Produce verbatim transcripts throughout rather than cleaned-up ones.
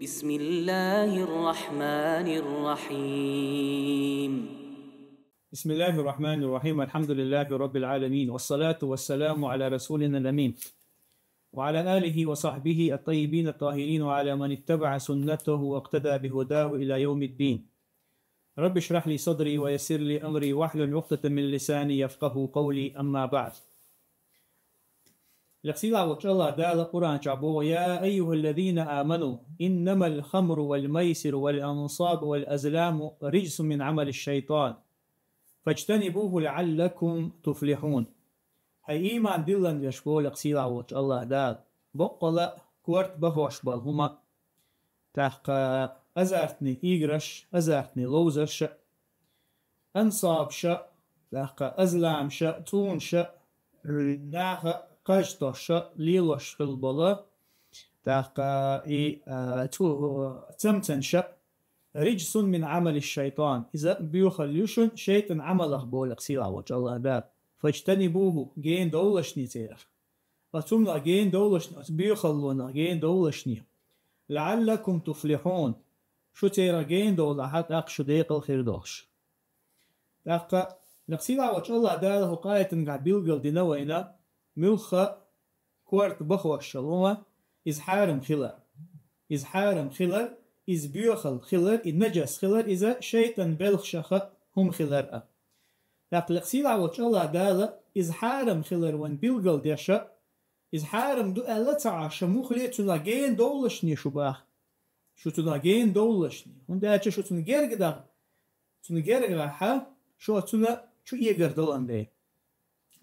بسم الله الرحمن الرحيم. بسم الله الرحمن الرحيم. الحمد لله رب العالمين، والصلاة والسلام على رسولنا الأمين وعلى آله وصحبه الطيبين الطاهرين وعلى من اتبع سنته واقتدى بهداه إلى يوم الدين. رب اشرح لي صدري ويسر لي أمري واحلل عقدة من لساني يفقه قولي، أما بعد. Лаксила волчу Аллах Дала Къуран чохь боху: يا أيها الذين آمنوا إنما الخمر والميسر والأنصاب والأزلام رجس من عمل الشيطان فاجتنبوه لعلكم تفلحون. Хьай ийман диллина верш, боху лаксила волчу Аллах Дала, боккъала корта бахош болу хӀума, тӀаккха азартный играш, азартный ловзарш, ансабша, тӀаккха азламша, цӀунаша, наха кхаж тосша лелош хила болу, тӀаккха и а, цу цамцанша, رجس من عمل الشيطان, иза боьхалла ю шуна шайтӀан Ӏамалах, боху лаксила волчу Аллах Дала. فاجتنبوه, гена довлалаш церах. Оцу хӀуманах гена довлалаш, оцу боьхаллонах гена довлалаш. لعلكم تفلحون, шу церах гена довлахь, тӀаккха шу декъала хир долуш. ТӀаккха лаксила волчу Аллах Дала хӀокху аятангахь билгал дина вайна, муьлхха корта бахош йолу хӀума, иза хьарам хилар. Иза хьарам хилар, иза боьхалла хилар, и нажас хилар, иза шайтӀан белхашха хӀума хилар а. ТӀаккха лаксила волчу Аллах Дала иза хьарам хилар вайн билгал деша, иза хьарам ду аьлла ца Ӏаш, муххале цунах гена довлалаш шу баха. Шу цунах гена довлалаш, хӀунда аьлча шу цунна герга даха, цунна герга даха, шу цунна чу эгар долан бе.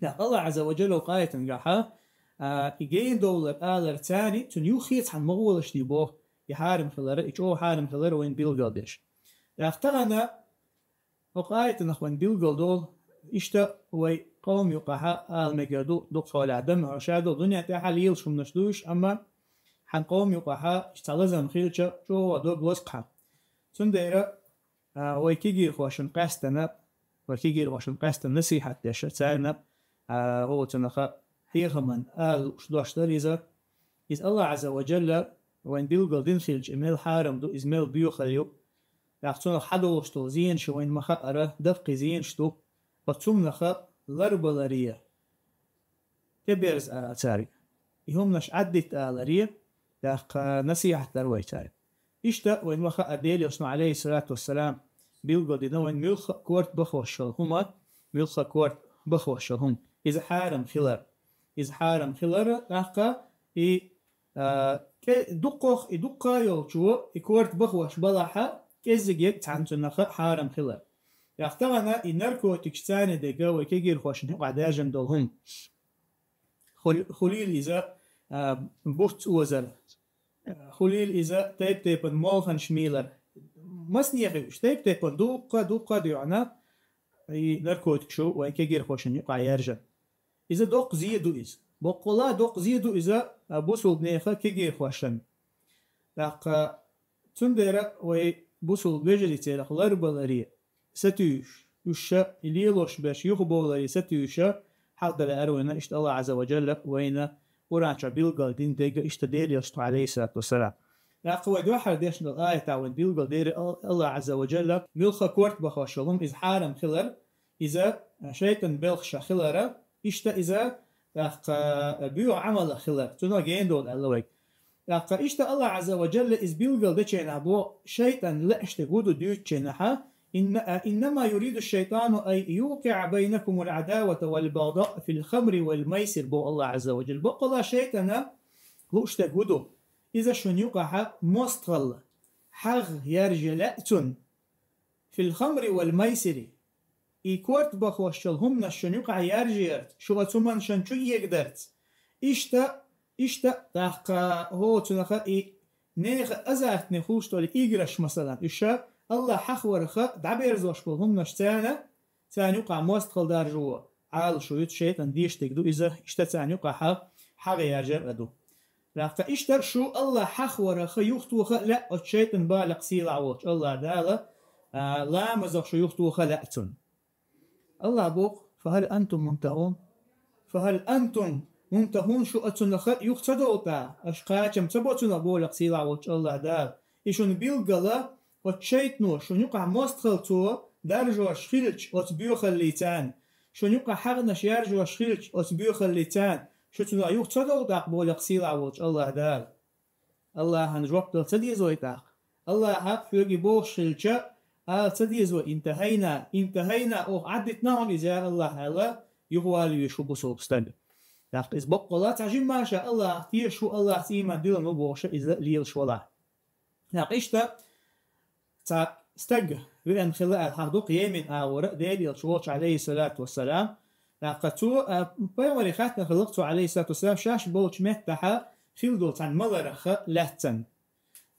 ТӀаккха Аллах Ӏазза ва Джалла хӀокху аятангахь, а, и гена довлар алар царна, цунна юххе цхьаьна ма гӀолаш боху, и хьарам хилар, и чӀогӀа хьарам хилар вайн билгал деш. ТӀаккха тахана хӀокху аятанах вайн билгал долу, иштта вай къоман юкъахь ала мегар ду, дукха хьолахь дан, хьо ша долу дуьнен тӀехь лелаш хӀуманаш ду уьш, амма хьан къоман юкъахь иштта цхьа лазам хилча, чӀогӀа дог лозу-кх хьан. Цундела, а, вай кегийрхошна къаьстина, вай кегийрхошна къаьстина насихьат деш, царна, а, оцунах хьехаман ала лууш дош дара иза. Иза Аллах Ӏазза ва Джалла вайн билгал дина хилча, и мел хьарам ду, иза мел боьхалла ю. ТӀаккха цунах хьадолуш долу зенаш вайна ма хаъара, даккхий зенаш ду. Оцу хӀуманах ларбаларе, тӀеберза ала цаьрга. И хӀуманаш Ӏаддитта аларе, тӀаккха насихьат дара вай цаьрга. Иштта вайна ма хаъара, Делан Элчано, Ӏалайхиссалату вассалам, билгал дина вайна муьлхха а корта бахош йолу хӀума, муьлхха а корта бахош йолу хӀума. Иза хьарам хилар. Иза хьарам хилар, тӀаккха и, а, кӀе-, дуккхах, и дуккха а йолчо, и корта бахош балахь, кӀеззиг ерг цхьаьна цунах хьарам хилар. ТӀаккха тахана и наркотикаш царна дерг вай кегийрхошна юкъахь даьржина долу хӀума. Хул-, хуьлийла иза, а, буц озар. Хуьлийла иза тайп-тайпана молханаш мийлар. Масане хир ю уьш, тайп-тайпана дуккха, дуккха а доьгӀна, и наркотикаш ю вайн кегийрхошна юкъахь яьржина. Иза доккха зе ду иза. Боккъала доккха зе ду иза, а, бусулба нехан кегийрхошна. ТӀаккха цундела вай бусулба вежарий церах ларбаларе сатуьйсуш, уьш ша и лелош берш юхабовларе сатуьйсуш, хьалха дан лаьара вайна, иштта Аллах Ӏазза ва Джалла вайна Къуран чохь билгал дина дерг, иштта Делан Элчано, Ӏалайхиссалату вассалам. ТӀаккха вай дуьххьара дешна долу аятехь вайна билгал дира Ал-, Аллах Ӏазза ва Джалла, муьлхха а корта бахош йолу хӀума, иза хьарам хилар, иза шайтӀан белхашах хилар, иштта иза, тӀаккха, боьха Ӏамалах хилар, цунах гена довла аьлла вайга. ТӀаккха иштта Аллах Ӏазза ва Джалла иза билгал дечу хенахь боху, шайтӀан лаьаш дерг хӀун ду дуьйцучу хенахь, إن-، إنما يريد الشيطان أن يوقع بينكم العداوة والبغضاء في الخمر والميسر, боху Аллах Ӏазза ва Джалла. Боккъала шайтӀана лууш дерг хӀун ду? Иза шуна юкъахь мостагӀалла, хьагӀ яржа лаьа цунна. في الخمر والميسر. И корта бахош йолу хӀуманаш шуна юкъахь яржаярца, шу оцу хӀуманашна чу эгадарца. Иштта, иштта, тӀаккха хӀоцунах и нехан азартный хуьлуш долу играш, масалан, уьш ша Аллах хьахаварах дӀаберзош болу хӀуманаш царна, царна юкъахь мостагӀалла даржо, Ӏалашо ю, шайтӀан деш дерг ду иза, иштта царна юкъахь хьагӀ яржар а ду. ТӀаккха иштта шу Аллах хьахаварах юхатоха а лаьа оцу шайтӀан балех, сийлахь волчу Аллах Дала, а, ламазах шу юхатоха а лаьа цунна. Аллах боху: فهل أنتم منتهون؟ فهل أنتم منتهون, шу оцунах юха ца довлу тӀаккха, аша кхачам ца бо цунах, боху сийлахь волчу Аллах Дала. И шуна билггала, оцу шайтӀано шуна юкъахь мостагӀалла цо даржош хилча оцу боьхаллица, шуна юкъахь хьагӀнаш яржош хилча оцу боьхаллица, шу цунах юха ца довла тӀаккха, боху сийлахь волчу АллахӀ Дала. АллахӀана жоп дала ца деза вай тӀаккха? АллахӀа хьоьга бохуш хилча, ала ца деза вай: «Интахайна, интахайна, оха Ӏаддитина хьуна иза, я АллахӀ», аьлла, юхавала везаш ву бусалба стаг. ТӀаккха иза баккъалла цхьа жимма ша АллахӀах тешаш ву, АллахӀца ийман диллина ву бохуш иза лелаш валахь. ТӀаккха иштта цхьа стаг веана хилла аьлла хьаха ду-кх Йемен агӀора Делан Элча волчу, Ӏалайхиссалату вассалам. ТӀаккха цо, а, пайхамаре хаьттина хилла-кх цо, Ӏалайхиссалату вассалам, шаьш болчу меттехь хилла долу цхьана маларах лаьцна.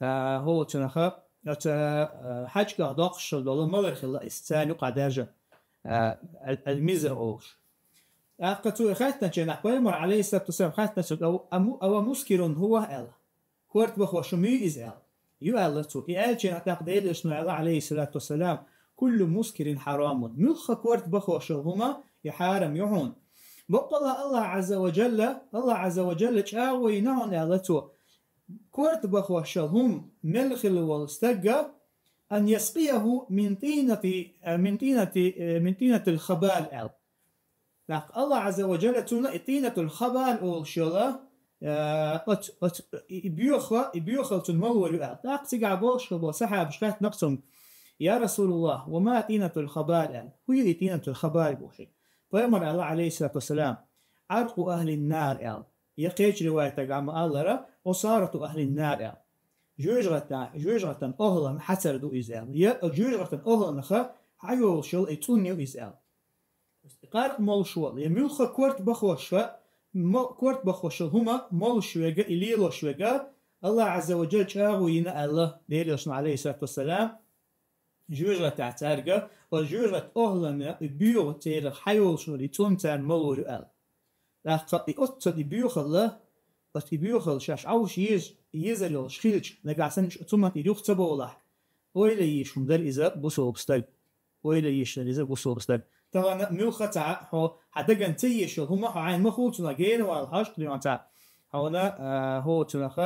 А, хӀокхунах, оцу, а, хьаьжкӀах доккхуш долу малар хилла иза, царна юкъахь даьржина, а, ал-, ал-мизр олуш. ТӀаккха цо и хаьттинчу хенахь, пайхамара, Ӏалайхиссалату вассалам, хаьттина цуьнга: «Ава, ава мускирун хӀува?» аьлла. Корта бахош хӀума ю иза аьлла. Ю аьлла цо. И аьллачу хенахь тӀаккха Делан Элчано аьлла, Ӏалайхиссалату вассалам: «Куллу мускирин хьарамун». Муьлхха корта бахош йолу хӀума и хьарам ю хьуна. Баккъалла АллахӀ Ӏазза ва Джалла, АллахӀ Ӏазза ва Джалла чӀагӀо йина хьуна аьлла цо. Корта бахош йолу хӀума мел хилла волу стагга: «Ан яскъияху мин тӀинати, мин тӀинати, мин тӀинатил хабал», аьлла. ТӀаккха АллахӀ Ӏазза ва Джалла цунна и тӀинатул хабал олуш йолу, э, оцу, оцу, и, и боьха, и боьхалла цунна малор ю аьлла. ТӀаккха цигахь болуш хилла болу сахьабаш хаьттина-кх цуьнга: «Я РасулаллахӀ, ва ма тӀинатул хабал?» аьлла. ХӀун ю и тӀинатул хабал бохуш? Пайхамара аьлла, Ӏалайхиссалату вассалам: «Ӏаркъу ахӀлин нар», аьлла. Я кхечу риваятехь ма-аллара, «Ӏусарату ахӀлин нар», аьлла. Жоьжахатан, жоьжахатан охӀлан хьацар ду иза аьлла. Я жоьжахатан охӀланах хьайолуш йолу и цӀун ю иза аьлла. Къаркъа молуш волу, я муьлхха корта бахош, мо-, корта бахош йолу хӀума молуш верг, и лелош верг, АллахӀ Ӏазза ва Джалла чӀагӀо йина аьлла Делан Элчано, Ӏалайхиссалату вассалам, жоьжахатехь цаьрга, оцу жоьжахатан охӀланна и боьха церах хьайолуш йолу и цӀун царна малор ю аьлла. ТӀаккха и оццул и боьхалла, оцу и боьхалла шаьш Ӏовша еза-, езар йолуш хилча, нагахь санна уьш оцу хӀуманна тӀера юха ца бовлахь, ойла йийш хӀума дара иза бусалба стаг. Ойла йийш дара иза бусалба стаг. Тахана муьлхха цхьа хьо, хьан дагана ца езаш йолу хӀума хьо Ӏайна ма хуьлу цунах, гена вала хьожуш дуьйна цхьа. Хьуна, а, хӀокхунах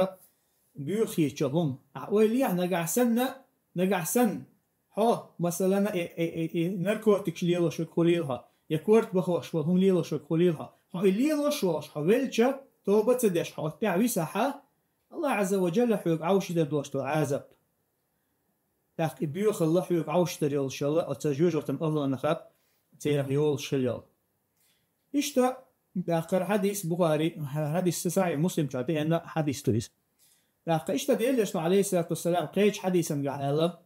боьха хеташ йолу хӀума. Ахь ойла йехь, нагахь санна, нагахь санна, хьо, масалана, и, и, и, и наркотикаш лелош верг хуьлийла хьо, я корта бахош волу хӀума лелош верг хуьлийла хьо. Хьо и лелош волуш хьо велча, тоба ца деш хьо оцу тӀехь висахь, АллахӀ Ӏазза ва Джалла хьоьга Ӏовшийдар долуш долу Ӏазап. ТӀаккха и боьхалла хьоьга Ӏовшийдар йолуш йолу оцу жоьжахатан охӀланах церах йолуш хила йолу. Иштта, тӀаккха хӀара хьадис Бухари, хӀара хьадис Сахьихь Муслим чохь деана хьадис ду иза. ТӀаккха иштта Делан Элчано, Ӏалайхиссалату вассалам, кхечу хьадисангахь аьлла,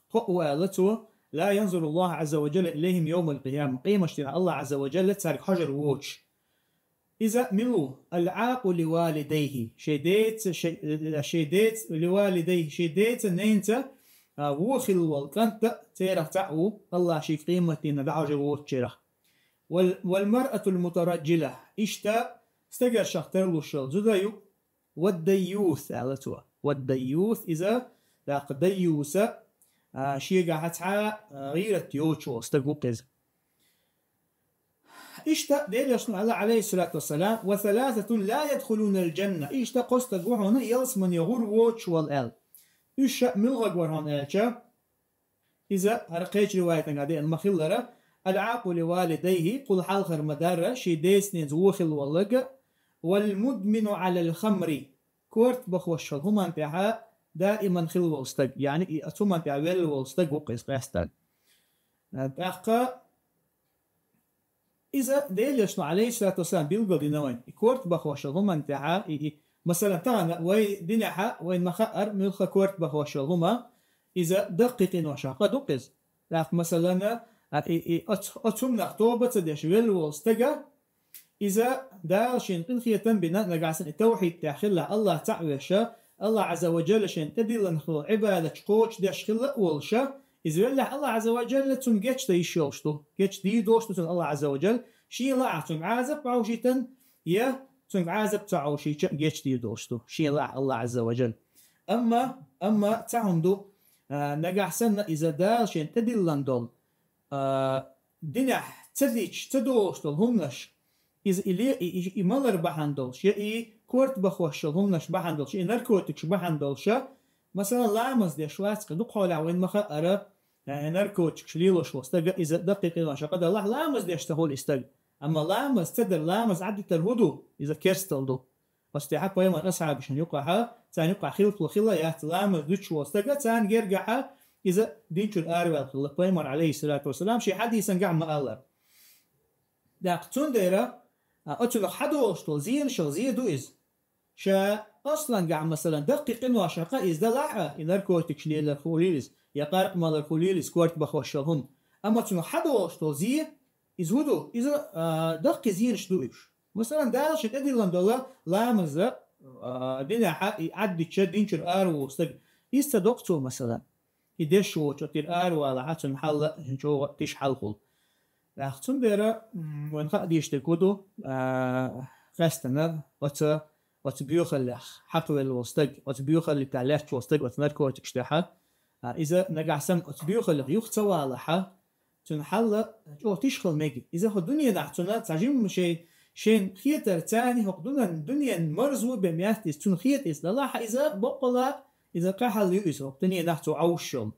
кхоъ ву аьлла цо: «Ла янзуруллаху Ӏазза ва Джалла илайхим йовмал къияма». Къематдийнахь АллахӀ Ӏазза ва Джалла цаьрга хьожур воцуш. Иза мила ву? Ал-Ӏакъу ли валидайхи. Шен деца, шен, шен деца, ли валидайхи, шен деца, ненца, а, вон хилла волу кӀант а церах цхьаъ ву, АллахӀ шега къематдийнахь дӀахьожур воцучарах. Вал, вал маръатул мутараджила. Иштта стагаршах тарлуш йолу зуда ю, вад-дайюс, аьлла цо. Вад-дайюс, иза, тӀаккха дайюса, а, шегахь цхьа, а, гӀийрат йоцуш волу стаг ву-кх иза. Иштта Делан Элчано аьлла, Ӏалайхиссалату вассалам: «Ва саласатун ла ядхулунал джанна». Иштта кхо стаг ву хьуна ялсамане гӀур воцуш волу аьлла. Уьш муьлхарг вара хьуна аьлча, иза хӀара кхечу риваятангахь деана ма-хиллара: «Ал-Ӏакъу ли валидайхи», кхул хьалхара ма-дарра, шен деца-ненца вон хилла волларг, «вал мудмину Ӏалал хамри», корта бахош йолу хӀуманна тӀехь даиман хилла волу стаг, яъни и оцу хӀуманна тӀехь велла волу стаг ву-кх иза къаьстина. ТӀаккха иза Делан Элчано, Ӏалайхиссалату вассалам, билгал дина вайна. И корта бахош йолу хӀуманна тӀехь, и, и, масалан, тахана вай динехь, вайна ма-хаъара, муьлхха корта бахош йолу хӀума, иза даккхий къиношах къа ду-кх иза. ТӀаккха, масалан, а, и, и, оцу, оцу хӀуманах тоба ца деш велла волу стага, иза Дала шена къинхетам бина, нагахь санна и тавхьид тӀехь хилла, АллахӀ цхьаъ веша, АллахӀ Ӏазза ва Джалла шена тӀедиллина хилла Ӏибадаташ кхочушдеш хилла а волуша, иза веллехь АллахӀ Ӏазза ва Джалла цунна гечдан йиш йолуш ду. Гечдийр долуш ду цунна АллахӀ Ӏазза ва Джалла. Шен лаахь цуьнга Ӏазап Ӏовшийтан, я цуьнга Ӏазап ца Ӏовшийча а гечдийр долуш ду. Шен лаахь АллахӀ Ӏазза ва Джалла. Амма, амма цхьа хӀума ду, а, нагахь санна иза Дала шена тӀедиллина долу, а, динехь ца дича, ца долуш долу хӀуманаш, иза и ле-, и, и, и малар бахьана долуш, я и корта бахош йолу хӀуманаш бахьана долуш, я и наркотикаш бахьана долуша, Масала, ламаз деш вац-кх, дукха хьолахь вайн ма хаара, э, наркотикаш лелош волу стага, иза даккхий къиношкахь далахь, ламаз деш ца хуьлу и стаг. Амма ламаз ца дар, ламаз Ӏаддитар хӀун ду? Иза керстал ду. Оцу тӀехь пайхамар асхьабашна юкъахь, царна юкъахь хилпало хилла яц, ламаз дуьтуш волу стага, царна гергахь иза дин чуьра араваьлла хилла. Пайхамар, алейхиссалату вассалам, шен хьадисангахь ма-аллара. ТӀаккха цундела, а, оцунах хьадолуш долу зенашал зе ду иза. Ша аслангахь, масалан, даккхий къиношкахь иза далахь а, и наркотикаш лелар хуьлийла иза, я къаркъа малар хуьлийла иза, корта бахош йолу хӀума. Амма цунах хьадолуш долу зе, иза хӀун ду? Иза, а, даккхий зенаш ду уьш. Масалан, Дала шен тӀедиллина долу ламаза, а, динехь и Ӏаддича дин чуьра ара волу стаг, иза ца доккху цо, масалан. И деш воцу тӀера аравалахь, цуьнан хьал а чӀогӀа тиша хьал хуьлу. ТӀаккха цундела, м, вайн хаа дезаш дерг хӀун ду, а, къаьстина оцу, оцу боьхаллех хьакхавелла волу стаг, оцу боьхаллийтахь лаьтташ волу стаг оцу наркотикаш тӀехь, а, иза нагахь санна оцу боьхаллех юха ца валахь, цуьнан хьал а чӀогӀа тиша хила мега. Иза хӀокху дуьненахь цунна цхьа жимма шайн, шайна хетарца, хӀокху дуьнен, дуьненан марзо бен меттиг иза, цунна хета иза далахь, иза баккъалла, иза къаьхьалла ю иза, хӀокху дуьненахь цо Ӏовшуш йолу.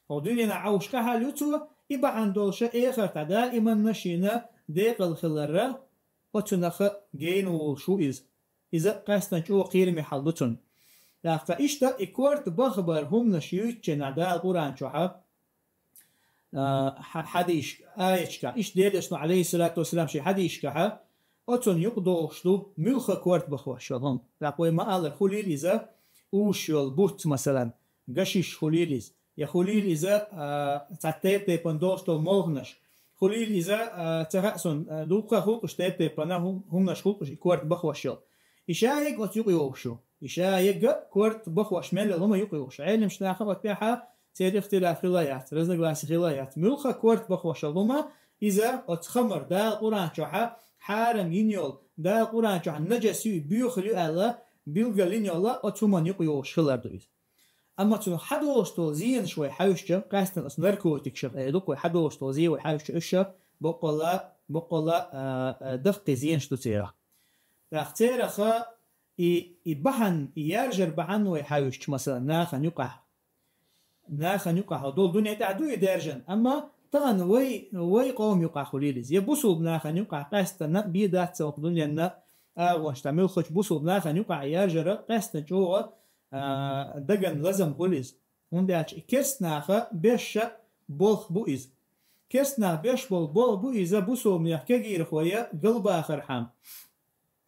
ХӀокху дуьненахь Ӏовшуш къаьхьалла ю цо, и бахьана долуша эхартахь даиманна шена декъала хиларра, оцунах гена волуш ву иза. Иза къаьстина чӀогӀа кхераме хьал ду цунна. ТӀаккха иштта и корта бахбар хӀуманаш юьйцучу хенахь Дала Къуръан чохь, а, хьа-, хьадисашка, аяташкахь, иштта Делан Элчано, алейхиссалату вассалам, шен хьадисашкахь, оцунна юкъадогӀуш ду муьлхха корта бахош йолу хӀума. ТӀаккха вай ма-аллара, хуьлийла иза уьш йолу буц, масалан, гашиш хуьлийла иза, я хуьлийла иза, а, цхьа тайп-тайпана долуш долу молханаш, хуьлийла иза, а, ца хаьа суна, а, дуккха а хуьлу-кх уьш тайп-тайпана хӀу-, хӀуманаш хуьлу-кх уьш и корта бахош йолу. И ша ерг оцу юкъа йогӀуш ю. И ша ерг корта бахош мел йолу хӀума юкъа йогӀуш. Ӏеламчу наха оцу тӀехь церан ихтилаф хилла яц, разногласи хилла яц. Муьлхха корта бахош йолу хӀума, иза оцу хамар Дала Къуръан чохь хьарам йина йолу, Дала Къуръан чохь нажас ю, боьхалла ю аьлла, билгалйина йолу оцу хӀуманна юкъа йогӀуш хилар ду иза. Амма цунах хьадолуш долу зенаш вай хьаьвсча, къаьстина оцу наркотикашах, э, ду-кх вай хьадолуш долу зе вай хьаьвсча, уьш баккъалла, баккъалла, а, а, даккхий зенаш ду церах. ТӀаккха церах и, и бахьана, и яржар бахьана вай хьаьвсча, масалан, нахана юкъахь. Нахана юкъахь долу дуьне тӀехь ду и даьржина, амма тахана вай, вай къоман юкъахь хуьлийла иза. Я бусулба нахана юкъахь къаьстина бен дац хӀокху дуьненна агӀонаш тӀехь, муьлххачу бусулба нахана юкъахь яржара къаьстина чӀогӀа, а, дагна лазам хуьлу иза. ХӀунда аьлча и керста наха беш болх бу иза. Керста наха беш болу болх бу иза бусулбанех кегийрхой галбахархьама.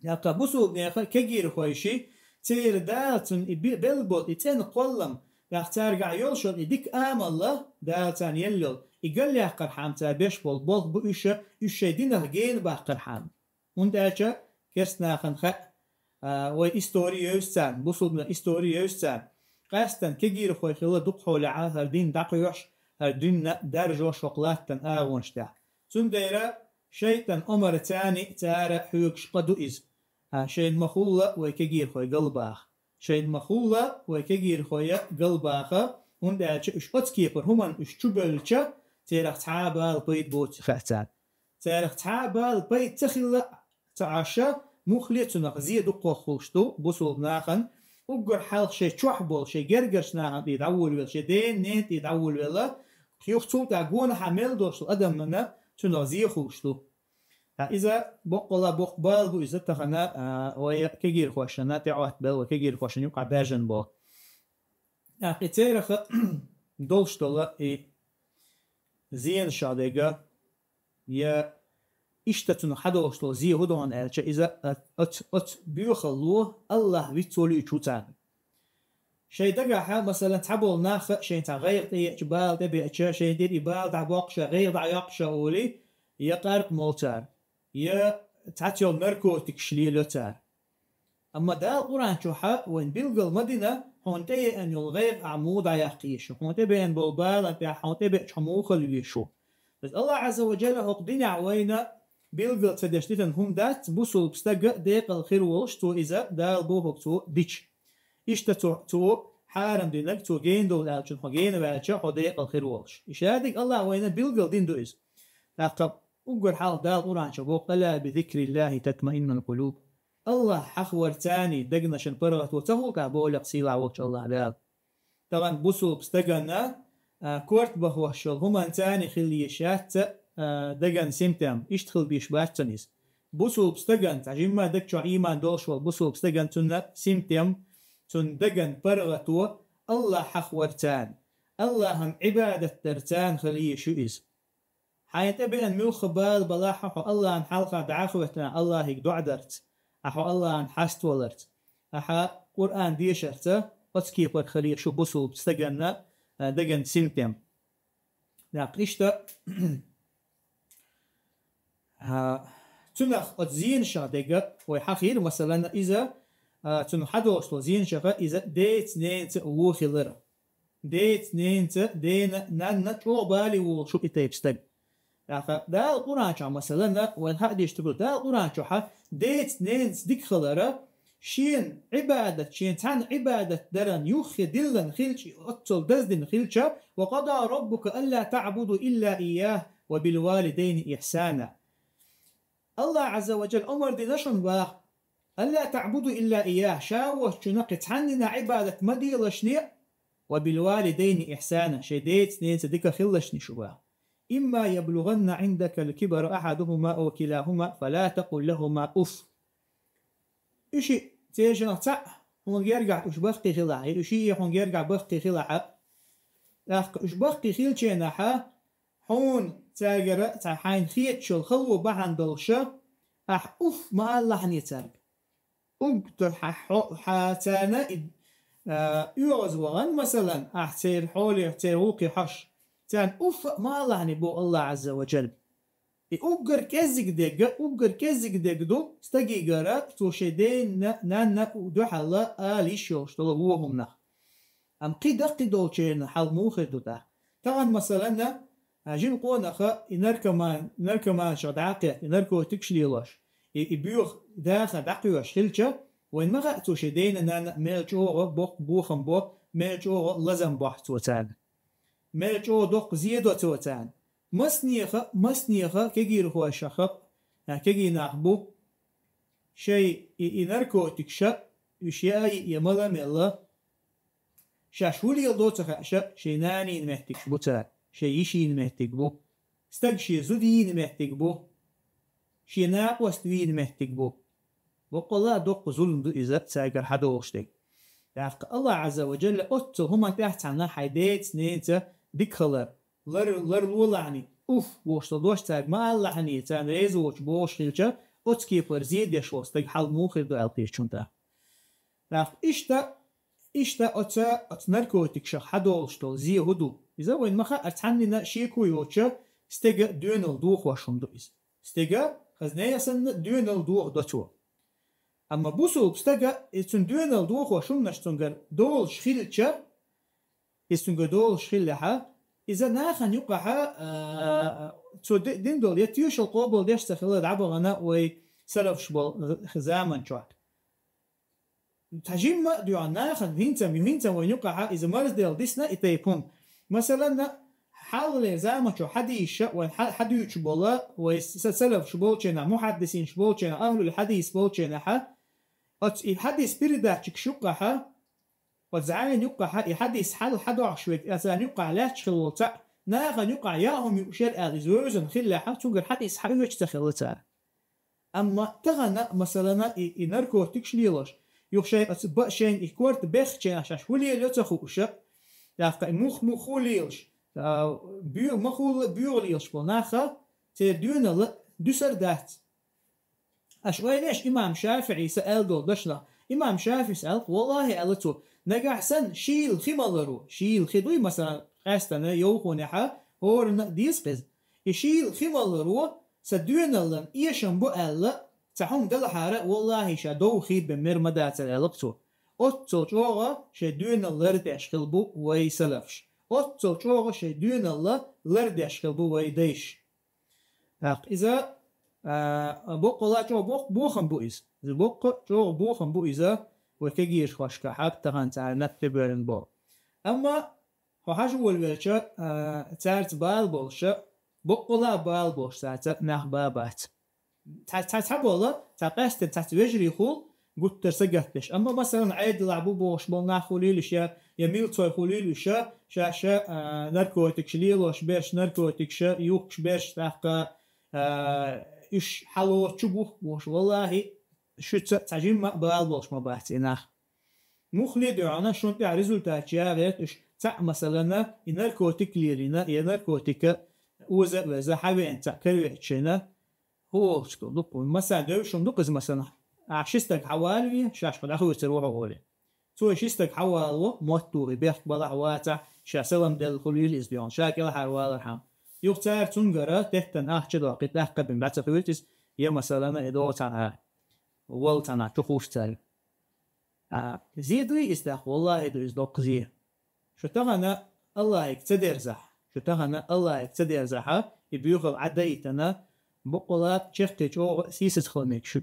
ТӀаккха бусулбанех кегийрхой ши, церан Дала цунна и бе-, белла болу и цӀена кхоллам, тӀаккха цаьргахь йолуш йолу и дика амал а, Дала царна елла йолу, и галъяккхархьама цара беш болу болх бу уьш, уьш шайн динах гена баккхархьама. ХӀунда аьлча керста нахана хаьа, а, вай истори евза царна, бусулбанан истори евза царна. Къаьстина кегийрхой хилла дукха хьолехь хӀара дин дӀакхоьхьуш, хӀара дин даржош хӀокху латтан агӀонаш тӀехь. Цундела шайтӀан омарца цара хьоьгуш къа ду иза. А, шайна ма-хуьллу вай кегийрхой галбаха. Шайна ма-хуьллу вай кегийрхой галбаха, хӀунда аьлча уьш оцу кепара хӀуманна уьш чубевлча, церах цхьа а бала пайда боций хаьа царна. Царах цхьа а бала пайда ца хилла ца Ӏаш, муххале а цунах зе дукхох хуьлуш ду бусулба нахана, уггар хьалха шайн чохь болу, шайн гергарчу нахана тӀе дӀаволавелла, шайн ден-ненан тӀе дӀаволавелла, юха цул тӀаьхьа гонахьа мел долуш адамна цунах зе хуьлуш ду. Ткъа иза боккъала боккха бала бу иза тахана, а, вай кегийрхошна тӀеӀоттабелла, вай кегийрхошна юкъахь баьржина болу. ТӀаккха и церах долуш долу и зенашах дерг, я иштта цунах хьадолуш долу зе хӀун ду хьуна аьлча, иза, а, оцу, оцу боьхалло Аллах вицволуьйтуш ву царна. Шайн дагахь, масалан, цхьаболу нах шайн цхьа гӀайгӀа тӀееача, бала тӀебеача, шайн тӀера и бала дӀабоккхуша, гӀайгӀа дӀайоккхуша олий, я къаркъа молу цара, я цхьаца йолу наркотикаш лелайо цара. Амма Дала Къуръан чохь вайна билгал ма дина, хьуна тӀееана йолу гӀайгӀа ахь муха дӀаяккха езаш ву, хьуна тӀебеана болу баланна тӀехь хьуна тӀебеача хьо муха хила везаш ву. Иза Аллах Ӏазза ва Джалла хӀокху динехь вайна билгал ца деш дитина хӀума дац, бусулба стага декъала хир волуш, цо иза Дала бохург цо дича. Иштта цо, цо хьарам динарг цо гена довла аьллачун хьо гена ваьлча, хьо декъала хир волуш. И шадерг Аллах вайна билгал дина ду иза. ТӀаккха уггар хьалха Дала Къуръан чохь боху: «Ала би зикриллахи татмаиннул къулуб». Аллах хьахаварца дегнашна паргӀато ца хуьлу тӀаккха, боху сийлахь волчу Аллах Дала. Тахана бусулба стагана, а, корта бахош йолу хӀуманца цхьаьна хила йиш яц, а, даган симтем. Иштта хила бийш бац цунна иза. Бусулба стагана, цхьа жимма даг чохь ийман долуш волу бусулба стагана цунна симтем, цунна даган паргӀато Аллахьах вар царна. Аллахьан Ӏибадат дар царна хила йиш ю иза. Хьайна тӀе беана муьлхха бала балахь а хьо Аллахьан хьалха дӀахӀоьттина Аллахьига доӀа дарца, а хьо Аллахьан хьаставаларца, а хьан Къуръан дешарца, оцу кепара хила йиш ю бусулба стаганна, а, даган симтем. ТӀаккха иштта, а, цунах оцу зенашах дега вай хьахийра, масалан, иза, а, цунах хьадолуш долу зенашаха иза деца, ненаца вон хилар. Деца, ненаца, дена, нанна чӀогӀа бале волуш ву и тайпа стаг. ТӀаккха Дала Къуръан чохь, масалан, вайн хаа дийш дерг ду, Дала Къуръан чохь деца, ненаца дика хилара, шена Ӏибадат, шена цхьанна Ӏибадат даран юххе диллина хилча, оццул даздина хилча, «Ва къада раббука алла таъбуду илла ийяху ва бил валидайни ихсана». Аллах Азза ва Джалла омар дина шуна баха, «Алла таъбуду илла ийяху», ша воцчунна кхин цхьаннина Ӏибадат ма делашне, «ва бил валидайни ихсана», шайн деца, ненаца дика хилалашне шу баха. «Имма яблугъанна Ӏиндакал кибара ахьадухума ау килахума, фала такъул лахума уф». Уьш и цершинах цхьаъ хьуна гергахь уьш баккхий хилахь, я уьш и хьуна гергахь баккхий хилахь, тӀаккха уьш баккхий хилченахьа, хьуна цаьргара цхьа хьайна хеташ йолу хало бахьана долуша, ахь уф ма алалахьане цаьрга. Уггар хьа-, хьо-, хьа-, царна и, а, оьгӀаз вахана, масалан, ахь церан хьоле, церан гӀуллакхе хьожуш, царна уф а ма алалахьане боху Аллах Азза ва Джалла. И уггар кӀеззиг дегга, уггар кӀеззиг дегга ду стагигара, цо шайн дена, нанна дуьхьал ала йиш йолуш долу вон хӀуманах. Амма кхин даккхий долчеран хьал муха хир ду тӀаккха? Тахана, масалан, а, жима къонаха и наркоман-, наркоманашах дӀакхетта, и наркотикаш лелош, и, и боьха дахар дӀакхоьхьуш хилча, вайн ма хаьа цо шен дена, нанна мел чӀогӀа боккха бохам бо, мел чӀогӀа лазам бохь цо царна. Мел чӀогӀа доккха зе до цо царна. Массанеха, массанеха кегийрхошаха, а, кегий нах бу, шайн и, и наркотикаша, уьш яа я мала а мелла, шаьш хӀун леладо ца хаьа ша, шайн нана йийна меттигаш бу цара, шайн йиша йийна меттиг бу, стаг шен зуда йийна меттиг бу, шен накъост вийна меттиг бу. Боккъала а доккха зулам ду иза цаьргара хьадолуш дерг. ТӀаккха Аллах Азза ва Джалла оццул хӀуманна тӀехь цхьанна хьайн деца, ненаца дика хилар, лар-, ларлолахьани, уф, бохуш ца дош цаьрга ма алалахьани, царна реза воцуш бохуш хилча, оцу кепара зе деш волу стаг хьал муха хир ду аьлла кхечунна тӀаккха? ТӀаккха иштта, иштта оца, оцу наркотикашах хьадолуш долу зе хӀун ду? Иза вайн ма хаьара цхьаннина шеко йоцуша стеган доьналла дохош хӀума ду иза. Стеган хазне а санна доьналла дохадо цо. Амма бусулба стага и цуьнан доьналла дохош хӀуманаш цуьнгара долуш хилча, иза цуьнгара долуш хиллехьа, иза нахана юкъахьа, а, цо ди-, дина долу я тоьшалла къобалдеш ца хилла дӀабахана вай салафаш болу заман чохь. Цхьа жимма а дуьхьа нахана хӀинца, хӀинца вайн юкъахьа иза марздел дисна и тайпа хӀума. Масалан, хьалхалера заман чохь хьадисаша вайн хьа-, хьадуьйцуш бола, вай са-, салафаш болченахь, мухьаддисинаш болченахь, ахьлул хьадис болченахьа, оцу и хьадис передатчикаш юккъахьа, оцу зӀайна юккъахьа и хьадис хьал хьадохьуш верг, оцарна юккъахь лаьтташ хила волу цхьаъ, нахана юккъахь яа хӀума юуш яра аьлла, иза вевзана хиллехьа, цуьнгара хьадис хьаоьцуш ца хилла цара. Амма тахана, масалана, и, и наркотикаш лелош, юха шайн оцу ба-, шайна и корта бехченахь шаьш хӀун лелайо ца хууша, тӀаккха и мух-мух хӀун лелаш, а, боь-, ма хулла боьха лелаш болу наха, церан доьналла дуьсар дац. Аша ойла еш, имам ШафиӀис аьлла долу дашнах. Имам ШафиӀис аьлла, валлахӀи, аьлла цо, нагахь санна шийла хи маларо, шийла хи дуй, масалан, къаьстана йовхонехьа, хӀоранна а деза кхеза. И шийла хи маларо, сан доьналлан эшам бу аьлла, цхьа хӀума далахьара, валлахӀи, ша довха хи бен мер ма дацара, аьлла цо. Оццул чӀогӀа шайн доьналла лардеш хилла бу вай салафаш. Оццул чӀогӀа шайн доьналла лардеш хилла бу вай дайша. ТӀаккха иза, а, боккъала чӀогӀа боккха бохам бу иза. Иза боккха чӀогӀа бохам бу иза, вай кегийрхошка хьаьг тахана цара наб тӀебоьллина боху. Амма хьо хьажа волавелча, а, цаьрца бала болуша, боккъала бала болуш цаьрца нах ба бац. Цхьа, цхьа, цхьаболу, цхьа къаьсттина цхьацца вежарий хула, гуттар сагатдеш. Амма, масалан, Ӏедалахь бу бохуш болу нах хуьлийла уьш, я милцой хуьлийла уьш, шаьш а, наркотикаш лелош берш, наркотикаш юхкуш берш, тӀаккха а, уьш хьало чу бухку бохуш, валлахӀи, шуьца цхьа жимма а бала болуш ма бац и нах. Муххале а дуьхьал шуна тӀехь результат чу ягӀерта уьш цхьаъ, масалана, и наркотик лелийна, я наркотика оза а веза, хьавеана цхьаъ каравеача шайна, хӀу олуш ду, дукха, масала, девзаш хӀума ду-кх иза, масалана, ахь ши стаг хьавалаве, шаьш хьо дӀахоьцур ву хьо олий. Цо и ши стаг хьавалаво, мотт тухий, бехк балахь, вацахь, ша салам делла хуьлийла иза дуьхьал, ша кӀелхьарвалархьама. Юха цара цуьнгара теттана ахча доккхий, тӀаккха бен бац а хуьйцу иза, я, масалана, и догӀу цхьанхьа, вала цхьанхьа чу хуш цаьрга. А, зе дуй иза тӀаккха? ВаллахӀи, ду иза доккха зе. Шу тахана Аллахьига ца дерзахь, шу тахана Аллахьига ца дерзахьа, и боьхалла Ӏадайтана, баккъала чехкхе чӀогӀа сийсаза хила мегаш шу.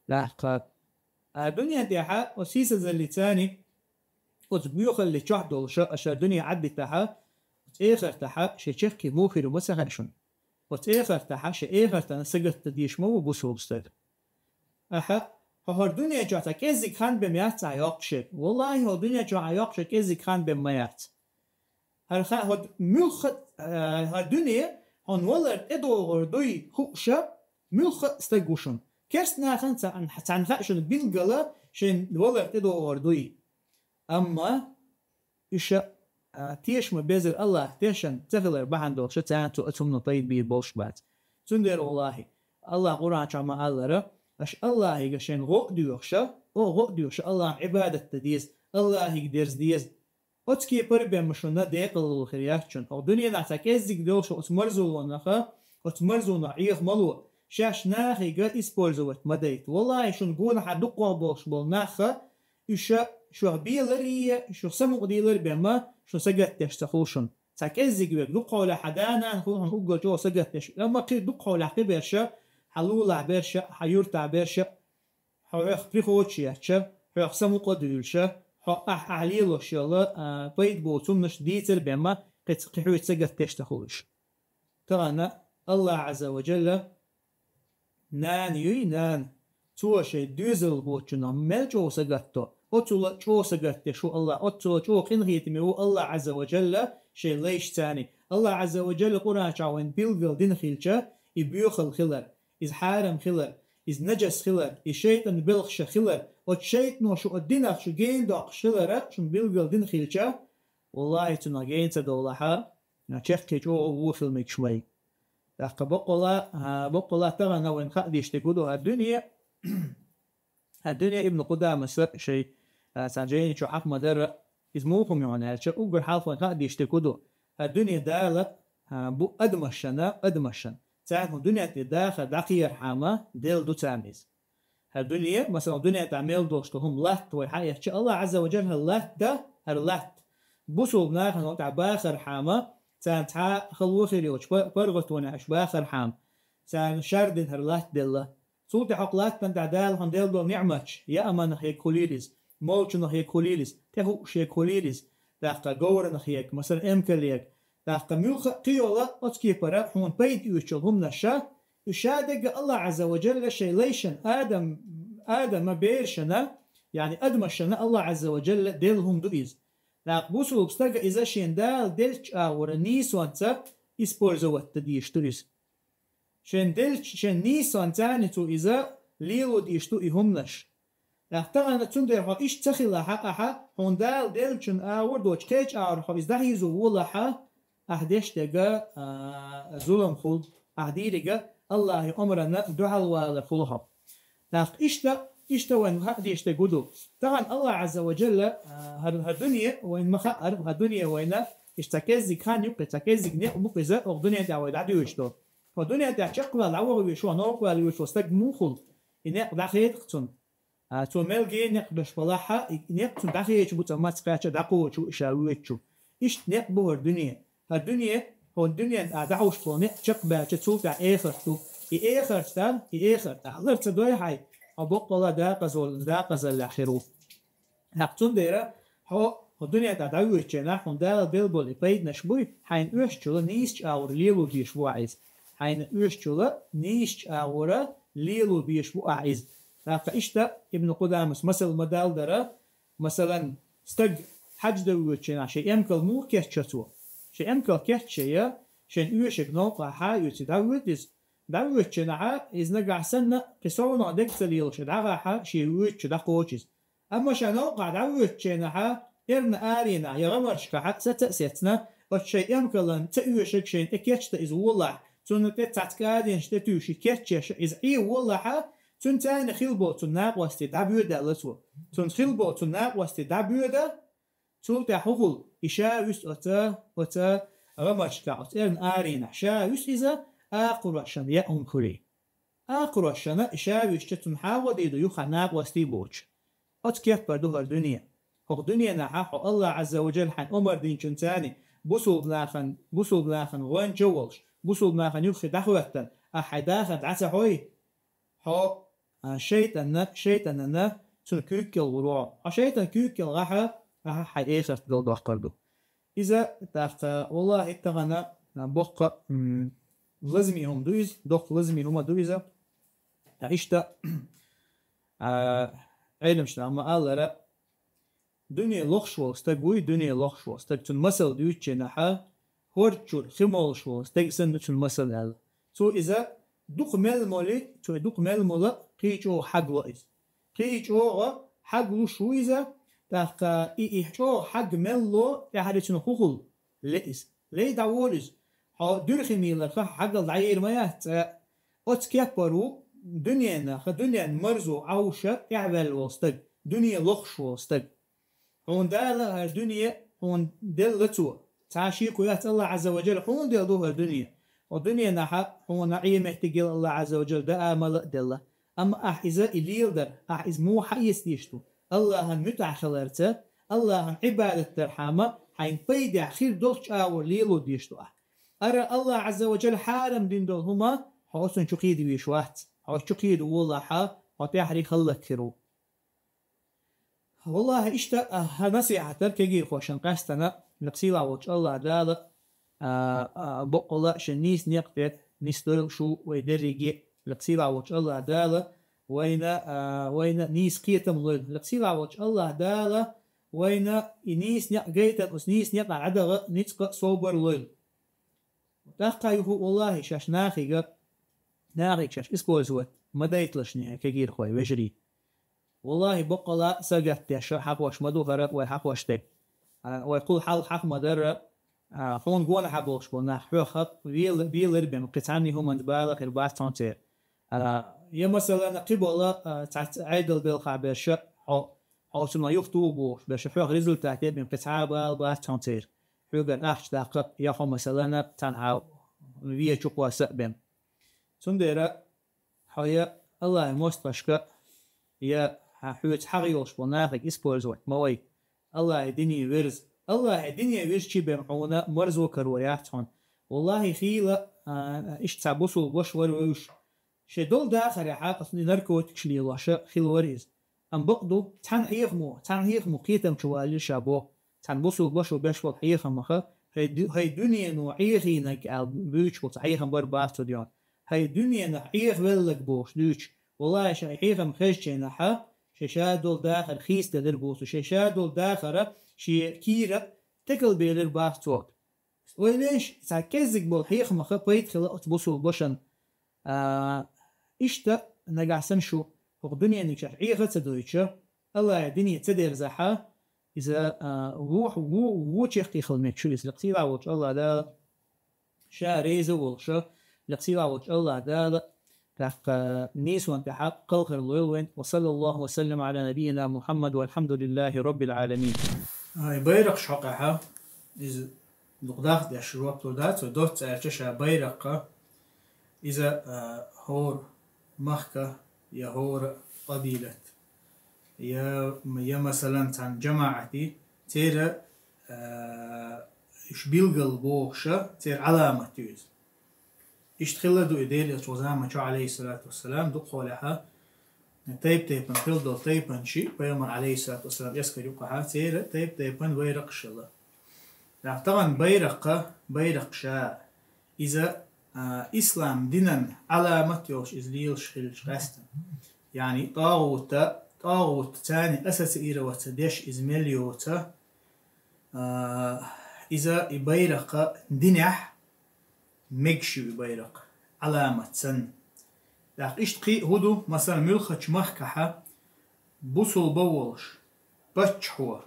ТӀаккха а дуьнен тӀехьа оцу сийсазаллица, оцу боьхалли чохь долуша аша дуьне Ӏаддитахьа, оцу эхартахьа шайн чехкхе муха хир ву ма ца хаьа шуна. Оцу эхартахьа шайн эхартана сагатта дезаш ма ву бусулба стаг. Ахьа, хьо хӀара дуьне чохь цхьа кӀеззиг хан бен яц ахьа йоккхуш ерг. ВаллахӀи, хьо дуьне чохь ахьа йоккхуш ерг кӀеззиг хан бен ма яц. ХӀара ха-, хӀо д-, муьлхха а, хӀара дуьне хьуна валар тӀедогӀур дуй хууша, муьлхха а стаг ву шуна. Керста нахана цхьаьн-, цхьаьнан хаьа шуна билггала шайн валар тӀедогӀур дуй. Амма уьш а, а, тешаме безар Аллахь тешан ца хилар бахьана долуша, царна цо оцу хӀумано пайда бийр болуш бац. Цундела, валлахӀи, Аллахь Къуръан чохь ма-аллара, аша Аллахьига шайн гӀо а доьхуша, о, гӀо а доьхуша Аллахьан Ӏибадат дан деза, Аллахьига дерза деза. Оцу кепара бен ма шуна декъалалла хир яц шуна. Оха дуьненахь цхьа кӀеззиг долуш оцу марзулонаха, оцу марзунах Ӏеха ма ло, шаьш нахига использовать ма дайта. ВаллахӀи, шуна гонахьа дукхох болуш болу нахха, уьш а шух беларий, шух самукъадийлар бен ма, шун сагатдеш ца хуьлу шуна. Цхьа кӀеззиг верг, дукхахьолехь хьан да-нана хуьлу хьуна уггар чӀогӀа сагатдеш. Амма кхин дукхахьолехь кхин берша, хьан лулахь берша, хьан юьртахь берша, хьо хьох прихочуш ечча, хьох самукъа а дуьйлуша, хьо ахь, ахь лелош йолу, а, пайда боцу хӀуманаш дийцар бен ма, кхин ц-, кхин хьоьца сагатдеш ца хуьлу уьш. Тахана Аллахь Ӏазза ва Джалла нана юй, нана. Цо шайн доьзалхочунах мел чӀогӀа сагатдо, оццула чӀогӀа сагатдеш ву Аллахь, оццула чӀогӀа къинхетаме ву Аллахь Ӏазза ва Джалла шайн лайшца. Аллахь Ӏазза ва Джалла Къуръан чохь вайна билггал дина хилча, и боьхалла хилар, иза хьарам хилар, иза нажас хилар, и шайтӀан белхаша хилар, оцу шайтӀано шу оцу динах шу гена доккхуш хилара шуна билггал дина хилча, валлахӀи, цунах гена ца довлахьа, чехкхе чӀогӀа вон хила мегаш ма ю. ТӀаккха баккъала, а, баккъала тахана вайна хаа дезаш дерг хӀун ду, хӀара дуьне, хӀара дуьне Ибн Къудамаса шайн, а, цхьана жайни чу хьаха ма-дарра, иза муха хӀума ю аьлча, уггар хьалха вайна хаа дезаш дерг хӀун ду, хӀара дуьне Дала, а, бу адамашна, адамашна. Царна хӀун дуьнен тӀе дахар дӀакхехьархьама делла ду царна иза. ХӀара дуьне, масалан, дуьнен тӀехь мел долуш долу хӀума латта вай хьаэцча, Аллахь Ӏазза ва Джалла хӀара латта, хӀара латта. Бусулба нахана тӀехь бахархьама, царна цхьа а хало хир йоцуш па-, паргӀатонехь уьш бахархьама, царна шардина хӀара латта делла. Цул тӀаьхьа хӀокху латтана тӀехь Дала хьуна делла долу ниӀматаш, яаманах ерг хуьлийла иза, молчунах ерг хуьлийла иза, тӀехуъуш ерг хуьлийла иза, тӀаккха говранах ерг, масалан, эмкал ерг, тӀаккха муьлхха а кхин йолу оцу кепара хьуна пайда оьцуш йолу хӀуманаш ша, уьш ша дерг Аллахь Ӏазза ва Джалла шайн лайшна, Адам, Адама берашна, яъни адамашна Аллахь Ӏазза ва Джалла делла хӀума ду иза. ТӀаккха бусулба стага иза шен Дала деллачу агӀора нийсонца использовать дан дезаш ду иза. Шен деллачу, шен нийсонца цо иза лело дезаш ду и хӀуманаш. ТӀаккха тахана цундела хьо иштта ца хилахьа ахьа, хьуна Дала деллачун агӀор доцу кхечу агӀор хьо иза дӀахьийзо волахьа, ахь деш дерг, а, зулам хуьлу, ахь дийриг Аллахьан омранна дуьхьалвалар хуьлу хьо. ТӀаккха иштта, иштта вайна хаа дезаш дерг хӀун ду. Тахана Аллахь Ӏазза ва Джалла, а, хӀара, хӀара дуьне вайна ма хаара, хӀара дуьне вайна, иштта цхьа кӀеззиг хан ю-кх, цхьа кӀеззиг некъ бу-кх иза, оха дуьнен тӀехь вай дӀадоьдуш долу. Хьо дуьнен тӀехь чекхваьлла дӀаваха везаш ву, новкъа ваьлла везаш ву стаг муха хуьлу? И некъ дӀахеда-кх цунна. А, цо мел гена некъ беш балахьа, и некъ цунна дӀахедаш бу, цкъа маца кхаьчча дӀакхочуш ву и ша воьдучу. Иштта некъ бу хӀара дуьне. ХӀара дуьне, хьо дуьнен тӀехь дӀахьуш болу некъ чекхбаьлча, цул тӀаьхьа эхарт ду. И эхарт дан, и эхарт ахь лар ца дой хьайн, хьо баккъала дакъазол-, дакъазаллехь хир ву. ТӀаккха цундела хьо, хьо дуьнен тӀехь дӀавоьдучу хенахь, хьуна Дала делла болу и пайданаш буй, хьайна оьшучула нийсачу агӀора лело безаш бу ахь иза. Хьайна оьшучула нийсачу агӀора лело безаш бу ахь иза. ТӀаккха иштта Ибн Къудамас масал ма-даллара, масалан, стаг хьаьж дан воьдучу хенахь шен эмкал муха кечъян цо? Шен эмкал кечъян, шен оьшург новкъахь хьаоьций дӀавоьду иза. ДӀавоьдучу хенахь иза нагахь санна кхин совнаха дерг ца лелаш дӀагӀахь, шен воьдучу дӀакхочу иза. Амма ша новкъахь дӀавоьдучу хенахь эрна аренахь я гӀамаршкахь саца а сецна, оцу шайн эмкалан ца оьшург шайна тӀе кечдан иза волахь, цунна тӀе цхьацца кӀадинаш тӀетуьйсуш кечъеш иза Ӏе волахь, цуьнан царна хилла болу цуьнан накъостий дӀабоьду аьлла цо. Цуьнан хилла болу цуьнан накъостий дӀабоьду, цул тӀаьхьа хӀун хуьлу? И ша вуьсу оцу, оцу гӀамаршкахь, оцу эрна аренахь ша вуьсу иза, акхарошна яа хӀума хуьлий. Акхарошна и ша вуьсча цунна хьагӀо дийр ду юха накъостий боцуш. Оцу кеппара ду хӀара дуьне. ХӀокху дуьненахь хьо АллахӀ Ӏазза ва Джалла хьайна омра динчунна царна бусулба нахана, бусулба нахана гӀоьнча а волуш, бусулба нахана юххе дӀахӀоьттина, ахьа хьайн дахар дӀа ца хьой, хьо, а, шайтӀанна, шайтӀанана цуьнан куьйга кӀел гӀур ву хьо. Хьо шайтӀан куьйга кӀел гӀахь, ахьа хьайн эхарт галдоккхур ду. Иза, тӀаккха, валлахӀи, тахана, а, боккха, м, лазаме хӀума ду иза, доккха лазаме хӀума ду иза. Ткъа иштта, а, Ӏеламнаха ма-аллара, дуьне лохуш волу стаг вуй, дуьне лохуш волу стаг, цуьнан масал дуьйцучу хенахь, хӀорда чуьра хи молуш волу стеган санна ду цуьнан масал аьлла. Цо иза дукха мел молий, цо и дукха мел мола, кхин а чӀогӀа хьагало иза. Кхин а чӀогӀа хьагалуш ву иза, тӀаккха и, и чӀогӀа хьагмелло тӀаьхьарий цунах хӀун хуьлу? Ле иза. Лей дӀаволу иза. Хьо дуьрхи мийларх хьагал дӀайийр ма яц цкъа. Оцу кеппара ву дуьненах, дуьненан марзо Ӏовша тӀаьхьаваьлла волу стаг, дуьне лохуш волу стаг. Хьуна Дала хӀара дуьне хьуна делла цо. Цхьа шеко яц, АллахӀ Ӏазза ва Джалла хьуна делла ду хӀара дуьне. Хьо дуьненахь хьуна Ӏен меттиг елла АллахӀ Ӏазза ва Джалла, даа а, мала а делла. Амма ахь иза и леладар, ахь иза муха хьаэца дезаш ду? АллахӀан муьтӀахь хиларца, АллахӀан Ӏибадат дархьама, хьайна пайдехь хир долчу агӀор лело дезаш ду ахь. Ара АллахӀ Ӏазза ва Джалла хьарам дина долу хӀума, хьо оцунна чу кхийда везаш вац. Хьо чу кхийда волахь, хьо тӀаьхьарий хӀаллакьхир ву. ВаллахӀи, иштта, а, хӀара насихьат дара кегийрхошна къаьстина, лекха сийлахь волчу АллахӀ Дала, а, а, баккъалла шен нийса некъа тӀе нисдойла шу вай дерриге, лекха сийлахь волчу АллахӀ Дала вайна, а, вайна нийса кхетам лойла. Лекха сийлахь волчу АллахӀ Дала вайна и нийса некъ гайтина, оцу нийса некъахь дӀадаха ницкъ а, собар а лойла. ТӀаккха юха, валлахӀи, шаьш нахига, нахига шаьш использовать ма дайталаш, кегийрхой, вежарий. ВаллахӀи, баккъалла сагатдеш хьахош ма ду хӀара вай хьахош дерг. А, вай кхул хьалха хьаха ма дарра, а, хьуна гонахьа болуш болу нах хьоьх хьакъ вела-, велар бен, кхин цхьанний хӀуманца бала хир бац хьуна церан. А, я, масалан, кхин болу, а, цхьацца Ӏедал белхахь берш, хьо, хьо цунах юхатуху бохуш берш, хьоьх результат е бен, кхин цхьа а бала бац хьуна церан. Хьоьгара ахча даккха, я хьо, масалан, цхьанхьа вен чукхосса а бен. Цундела хьо я АллахӀан мостагӀашка, я хьан хьоьца хьагӀ йолуш болу нахиг использовать ма вай. АллахӀан дине вирза. АллахӀан дине вирзичи бен хьуна марзо карор яц хьуна. ВаллахӀи, хийла, а, иштта цхьа бусулба ваша вара вевзаш. Шайн долу дахарехь, оцу наркотикаш лелоша хила вара иза. Амма бакъ ду, цхьана хьехамо, цхьана хьехамо кхетам чу валийра ша боху. Цхьана бусулба вашо беш болу хьехамаха, хӀай ду-, хӀай дуьнено Ӏехийнарг аьлла буьйцуш болу цхьа хьехам бара бац цо дийна. ХӀай дуьненах Ӏехавелларг бохуш дуьйцуш, валлахӀи, шайн хьехам хезчийнахьа, шайн ша долу дахар хийцаделира боху, шайн ша долу дахара шен кийра текалбелира бац цо. Ойла еш, цхьа кӀеззиг болу хьехамаха пайда хила оцу бусулба вашана. А, иштта нагахь санна шу хӀокху дуьнениг шаьш Ӏеха а ца дойтуша, АллахӀан дине ца дерзахьа, иза, а, ву-, ву-, ву чехкхихала меттиг шу иза, лекха сийлахь волчу АллахӀ Дала, ша реза а волуша, лекха сийлахь волчу АллахӀ Дала, тӀаккха нийсонан тӀехь кхалхар лойла вайн. Ва саллаллаху ва саллам Ӏала набийина Мухаммад, валхьамдулиллахи раббил Ӏаламин. Ай, байракхаш хьокъехьа, иза дукха дахдеш жоп лур дац, вай доцца аьлча ша байракха, иза, а, хӀора махка я хӀора къабилат, я, я, масалан, цхьана жамаӀати, церан, а, уьш билгал бохуша, церан Ӏаламат ю иза. Иштта хилла ду и Делан Элча ву заманчохь, Ӏалайхиссалату вассалам, дукхахьолехьа, тайп-тайпана хилла долу тайпанчи, пайхамар, Ӏалайхиссалату вассалам, эскар юкъахьа, церан тайп-тайпана байракхаш хилла. Тахана байракха, байракхаша, иза, а, ислам динан Ӏаламат йолуш иза лелаш хилча къаьстина. Яъни тӀагӀута, тӀагӀут царна ассоциироваться деш иза мел йоца, а, иза и байракха динехь мегаш ю и байракх, Ӏаламат санна. ТӀаккха иштта кхин а хӀун ду, масала, муьлххачу махкахьа бусулба волуш, паччахьо,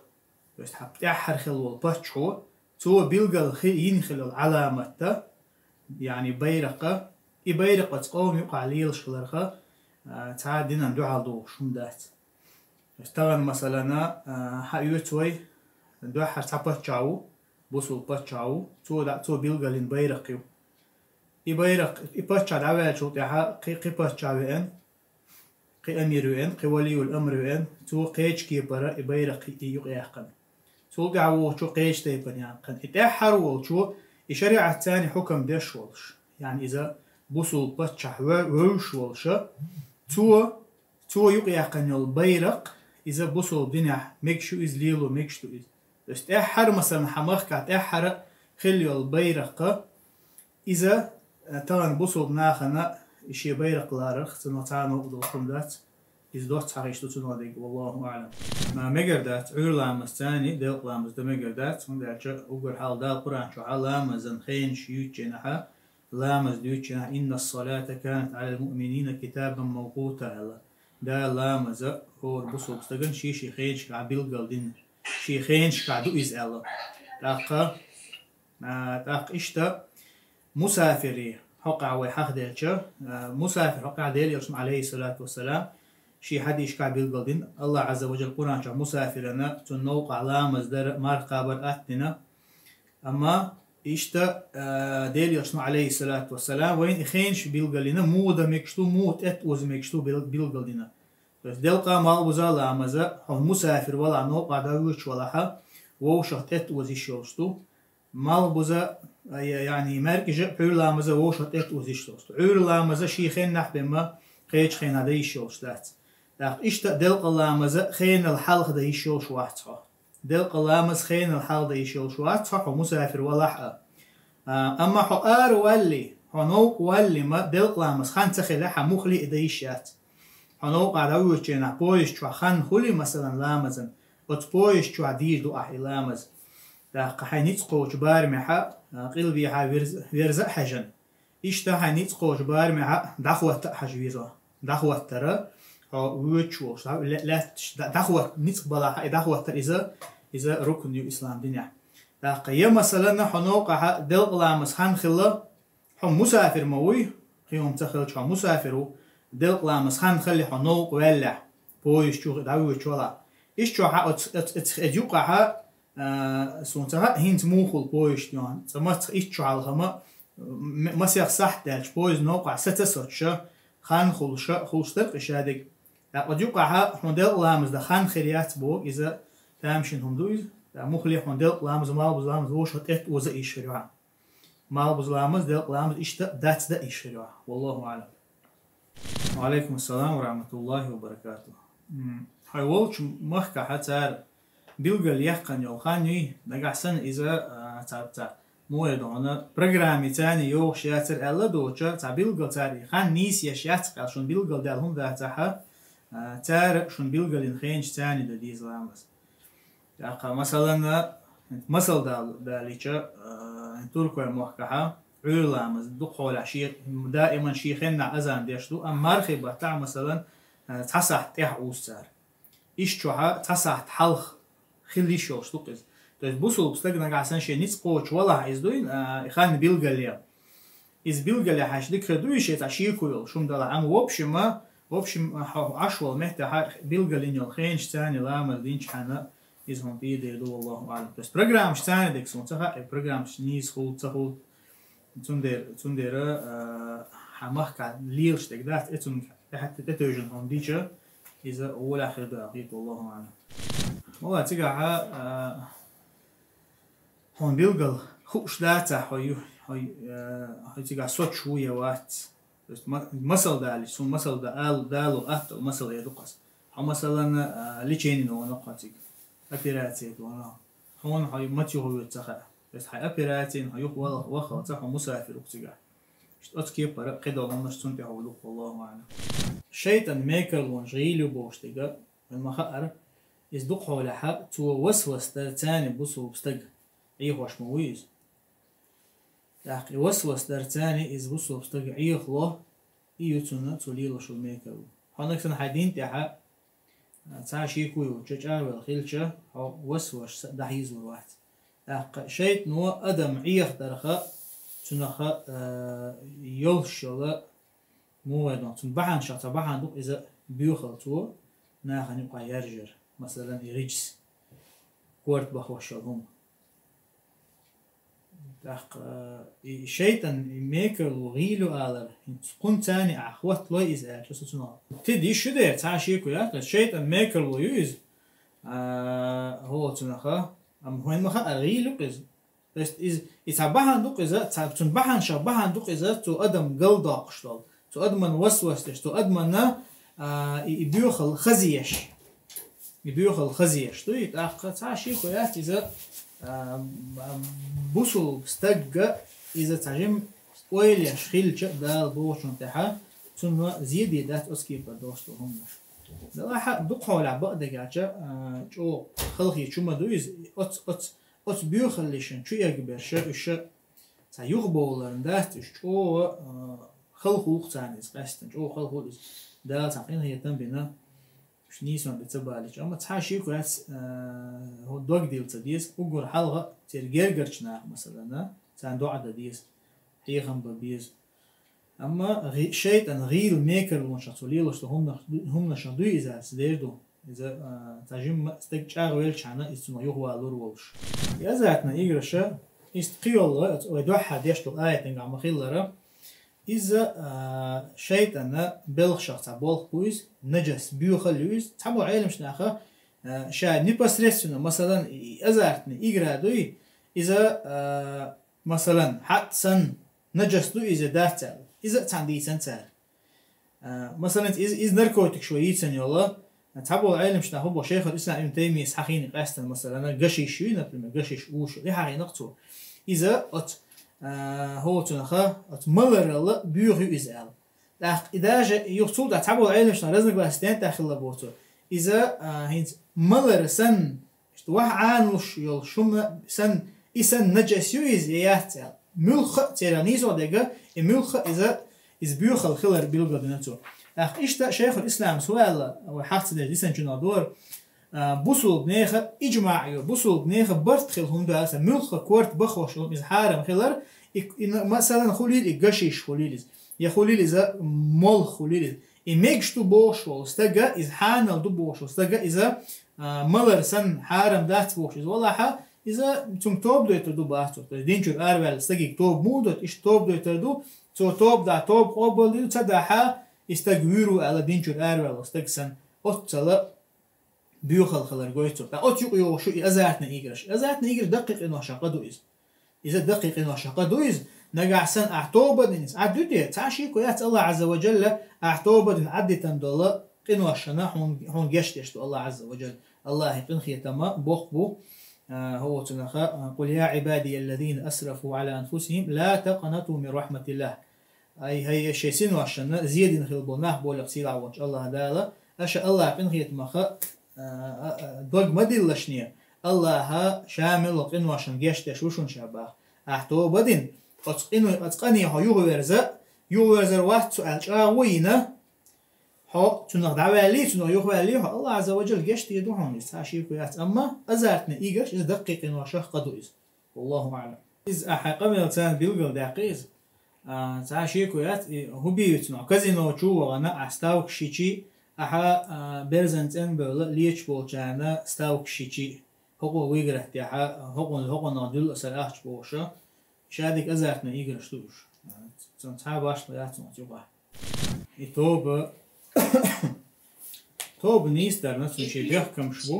то есть хьан тӀаьххьара хилла волу паччахьо, цо билгал хи-, йина хилла Ӏаламатта, яъни байракха, и байракх оцу къоман юкъахь лелаш хиларха, а, цхьа а динан дуьхьал догӀуш хӀума дац. То есть тахана, масалана, а, хьан оьцу вай, дуьххьара цхьа паччахь ву, бусулба паччахь ву, цо да-, цо билгалйина байракх ю. И байракх, и паччахь дӀаваьллачул тӀаьхьа кхин, кхин паччахь веана, кхин амир веана, кхин валиюл амр веана, цо кхечу кепара и байракх и юкъаяьккхина. Цул тӀаьхьа вогӀучо кхечу тайпана яьккхина. И тӀаьххьара волчо, и шариӀат царна хьукам деш волуш, яъни иза бусулба паччахь ве-, вевзаш волуша, цо, цо юкъаяьккхина йолу байракх, иза бусулба динехь мегаш ю иза, лело мегаш ду иза. То есть тӀаьххьара, масалан, хьан махкахь тӀаьххьара хилла йолу байракха, иза, э, тахана бусулба нахана и шен байракх ларарх, цунах цхьа а новкъа долуш хӀума дац, иза доцца хьахийча ду цунах дерг, валлаху аӀлам. Ма мегар дац, Ӏуьйра ламаз царна делкъа ламаз дан мегар дац, хӀунда аьлча уггар хьалха Дала Къуръан чохь ламазан хенаш юьйцучу хенахьа, ламаз дуьйцучу хенахь, «Инна ас-салата канат Ӏалал муъминина китабан мавкъута», аьлла. Дала ламаза хӀора бусулба стагана шен-шен хенашкахь билгал дина, шен хенашкахь ду иза аьлла. ТӀаккха, а, тӀаккха иштта мусафире хьокъехь вай хьахделча, а, мусафир хьокъехь Делан Элчано, Ӏалайхиссалату вассалам, шен хьадисашкахь билгал дина, АллахӀ Ӏазза ва Жалла Къуръан чохь мусафирана цунна новкъахь ламаз дара, марха кхабар атта дина. Амма иштта, а, Делан Элчано, Ӏалайхиссалату вассалам, вайна и хенаш билгалйина, муха дан мегаш ду, муха тӀетта оза мегаш ду бил-, билгалдина. То есть делкъа, малхбуза ламаза, хьо мусафир валахь, новкъахь дӀавоьдуш валахьа, вовшах тӀетта оза йиш йолуш ду. Малхбуза, а, я-, яъни маьркӀажа а, Ӏуьйра ламаза вовшах тӀетта оза йиш йолуш ду. Ӏуьйра ламаза шен хеннахь бен ма кхечу хенахь дан йиш йолуш дац. ТӀаккха иштта делкъа ламаза хенал хьалха дан йиш йолуш вац хьо. Делкъа ламаз хенал хьалха дан йиш йолуш вац хьо, хьо мусафир валахь а. А, амма хьо ара валли, хьо новкъа валли ма, делкъа ламаз хан ца хилахь, хьан муххале а дан йиш яц. Хьо новкъахь дӀавоьдучу хенахь поезд чохь хан хуьлий, масалан, ламазан, оцу поезд чохь дийр ду ахь и ламаз. ТӀаккха хьайн ницкъ кхочу барамехьа, а, къилбехьа верза, верза а хьаьжна. Иштта хьайн ницкъ кхочу барамехьа дӀахӀотта а хьажа веза. ДӀахӀоттара, хьо воьдуш волуш, дӀа-, ле-, лаьтташ дӀа-, дӀахӀотта, ницкъ балахьа, и дӀахӀоттар иза, иза рукн ю ислам динехь. ТӀаккха я, масалана, хьо новкъахьа делкъа ламаз хан хилла, хьо мусафир ма вуй, кхин хӀума ца хилча хьо мусафир ву, делкъа ламаз хан хилли хьо новкъа ваьллехь, поезд чу дӀавоьдуш валахь. Иштта чохь оц-, оц-, оц-, оцу юкъахьа, а, суна ца хаьа, хӀинца муха хуьлу поезд йохна. Цкъа мацах итт шо хьалха ма, м-, масех сахьт даьлча, поезд новкъахь саца соцуша, хан хуьлуша, хуьлуш дара кхин шадерг. ТӀаккха оцу юкъахьа хьуна делкъа ламаз дан хан хир яц боху, иза тамашийна хӀума ду иза. ТӀаккха муххале хьуна делкъа ламаз, малхбуза ламаз вовшах тӀетта оза а йиш хир ю хьан. Малхбуза ламаз, делкъа ламаз иштта дац дан йиш хир ю хьан. Валлаху аӀлам. Ва Ӏалайкум ассалам ва рахьматуллахӀи ва баракатухӀ. М, хьайн волчу махкахьа цара билгал яьккхина йолу хан юй, нагахь санна иза, а, цхьа, цхьа, муха эр ду хьуна, программи царна йогӀуш яцара аьлла доцуша, цхьа билгал цара и хан нийса еш яц аьлла шуна билгал даьлла хӀума дацахьа, а, цара шуна билгалйина хенаш царна дан деза ламаз. ТӀаккха, масалана, масал дал-, далийча, а, туркойн махкахьа, Ӏуьйра ламаз дукха хьолахь шен, даиман шен хеннахь азан деш ду, амма мархи баттахь, масалан, а, цхьа сахьт тӀаьхьа узу цара. Иштта чохьа цхьа сахьт хьалха хила йиш йолуш ду-кх иза. То есть бусулба стаг нагахь санна шен ницкъ кхочуш валахь иза дуйна, а, и хан билгалъе. Иза билгалъяхьаш дика хир ду, и шен цхьа шеко йолуш хӀума далахь. Амма в общем, в общем, хьо Ӏаш волу меттехьа билгалйина йолу хенаш царна ламаз динчхьана, иза хьуна тӀедер ду, валлаху аӀлам. То есть программаш царна дерг суна ца хаьа, и программаш нийса хуьлу, ца хуьлу. Цундела, цундела, а, хьан махкахь лелаш дерг дац, и цунга тӀехьа тӀетевжина хьуна дича, иза гӀолехь хир ду аьлла хета, валлаху аӀлам. Валла, цигахьа, а, хьуна билгал хууш дацахь хьо ю-, хьо, э, хьо цигахь соцуш ву я вац. То есть ма-, масал далийча, суна масал да-, ал-, дало атта масал эр ду-кх ас. Хьо, масалан, а, лечение дона-кх хьо цига, операция дона. Хьуна хьо маца юхавоьду ца хаьа. То есть хьайн операцина хьо юха вала-, ваххалца хьо мусафир ву-кх цигахь. Оцу кепара кхидолу хӀуманаш цунна тӀехь а ду, Аллаху аӀлам. ШайтӀан мекарлонаш гӀийла ю бохуш дерг, вайн ма хаъара, иза дукха хьолехь цо васвас дар царна бусулба стаг Ӏехош ма вуй иза. ТӀаккха и васвас дар царна иза бусулба стаг Ӏехало, и ю цунна цо лелош волу мекарло. Хьо нагахь санна хьайн дин тӀехь цхьа шеко йолчу чӀагӀвелла хилча, хьо васвас дӀахьийзор вац. ТӀаккха шайтӀано адам Ӏехадарха, цунах, а, йолуш йолу муха вайна, цунна бахьана ша цхьа бахьана ду-кх иза боьхалла цо нахана юкъахь яржар, масалан, и гӀижас, корта бахош йолу хӀума. ТӀаккха, а, и шайтӀан и мекарло гӀийла ю алар, хӀинца кхунна царна ахь хӀотталой иза аьлча, со цунах. Тида йиш ю дера, цхьа шеко яц, шайтӀан мекарло ю иза, а, хӀо цунаха, амма хӀойн ма хаъара гӀийла ю-кх иза. То есть иза, и цхьа бахьана ду-кх иза, цхьа, цунна бахьана ша бахьана ду-кх иза, цу адам галдоккхуш долу. Цу адаман васвас деш, цу адаманна, а, и, и боьхалла хазъеш. И боьхалла хазъеш ду, и тӀаккха цхьа шеко яц иза, а, а, бусулба стагга иза цхьа жимма ойла еш хилча а Дала бохучунна тӀехь, цунна зеде дац оцу кепара долуш долу хӀуманаш. Делахь а дукха хьолехь бакъдерг аьлча, а, чӀогӀа халахеташ хӀума ду иза, оц, оц, оцу боьхаллашна чу эгаберш, уьш цхьа юхабовларна дац, уьш чӀогӀа, а, халахула-кх царна иза къаьсттина, чӀогӀа халахула иза. Дала цхьа къинхетам а бина, уьш нийсонна тӀе ца балийча. Амма цхьа шеко яц, а, хӀун дог дилла ца деза, уггар хьалха церан гергарчу наха, масалана, царна доӀа дан деза, хьехам бан беза. Амма гӀи-, шайтӀан гӀийла мекарлонашах цо лелош долу хӀуманах-, хӀуманашах дуй иза аса дер ду. Иза, а, цхьа жимма стаг чӀагӀвелчхьана, иза цунах юхавалур волуш. И азартни играша, иза кхин йолу, вай дуьххьара деш долу аятангахь ма-хиллара, иза, а, шайтӀана белхашах цхьа болх бу иза, наджас, боьхалла ю иза. Цхьаболу Ӏеламчу наха, а, ша непосредственно, масалан, и азартни игра дуй, иза, а, масалан, хьатӀ санна, наджас ду иза, дац аьлла. Иза а цхьаьна дийцина цара. А, масалан, иза, иза наркотикаш вай йийцина йолу, цхьаболу Ӏеламчу нах хӀун боху, Шайхул Ислам Ибн Таймияс хьахийна къаьстина, масалана, гашиш ю, например, гашиш, уьш, и хьахийнакх цо. Иза оцу, а, хӀоцунаха, оцу маларалла боьха ю иза аьлла. ТӀаккха и даже юха цул тӀаьхьа цхьаболу Ӏеламчу нах разногласия стен тӀехь хилла боху цо. Иза, а, хӀинца малар санна, Иштта ваха Ӏаналуш йолу шуна сан, и сан наджас ю иза я яц аьлла. Муьлхха а церан нийсо дерг, и муьлхха а иза, иза боьхалла хилар билгалдина цо. ТӀаккха иштта Шайхул Ислам суала, вай хьаха ца деш дисанчунах дора, а, бусулба неха иджмаъ ю, бусулба неха барт хила хӀума ду аса, муьлхха корта бахош йолу иза хьарам хилар, и, и, масалан, хулийла и гашиш хулийла иза, я хулийла иза молха хулийла иза. И мегаш ду бохуш волу стага, иза хьанал ду бохуш волу стага, иза, а, малар санна хьарам дац бохуш иза валахьа, иза цунга тоба дойтур ду бац цо. То есть дин чуьра араваьлла стаге тоба муха дойту, иштта тоба дойтур ду, цо тоба да, тоба къобалдийла ца дахьа, и стаг вуьйр ву аьлла дин чуьра араваьлла стаг санна. Оццала боьхалла хилар гойту цо. Ткъа оцу юкъа йогӀуш ю и азартни играш. Азартни играш даккхий къиношах къа ду иза. Иза даккхий къиношах къа ду иза. Нагахь санна ахь тоба дина иза, ахь дуьту, цхьа шеко яц, Аллах Азза ва Джалла, ахь тоба дина Ӏаддитан долу къиношна хьуна, хьуна гечдеш ду Аллах Азза ва Джалла. Аллахьан къинхетама боккха бу, а, хӀоцунаха, а, «Къул я Ӏибадия аллазина асрафу Ӏала анфусихим, ла такънату мин рахматиллах». Ай, хӀай, шайн синошна зедина хила болу нах, боху сийлахь волчу Аллах Дала, аша Аллах къинхетамаха, а, а, а, дог ма диллашне, Аллаха ша мел къиношна гечдеш ву шуна ша баха. Ахь тоба дина, оцу къино-, оцу къане хьо юхаверза, юхаверзар вац цо аьлла чӀагӀо йина, хьо цунах дӀаваьллий, цунах юхаваьллий хьо, Аллах Азза ва Джалла гечдийр ду хьуна иза, цхьа шеко яц. Амма азартни играш иза даккхий къиношах къа ду иза. Валлаху аӀлам. Иза ахьа къамел царна билгал даьккхи иза. А, цхьа шеко яц, и хӀун бийцина, казино чу вахана, ахь ставкаш йичи, ахьа, а, берзан цӀенбевлла лечу болчарна ставкаш йичи, хӀокхо выиграть яхьа, хӀокхунна, хӀокхунна дуьллу аса ахча бохуша, шадерг азартни играш ду уьш. А, цунна цхьа башхо яц оцу юкъахь. И тоба, тоба нийса дарна, цунна шен бехкамаш бу.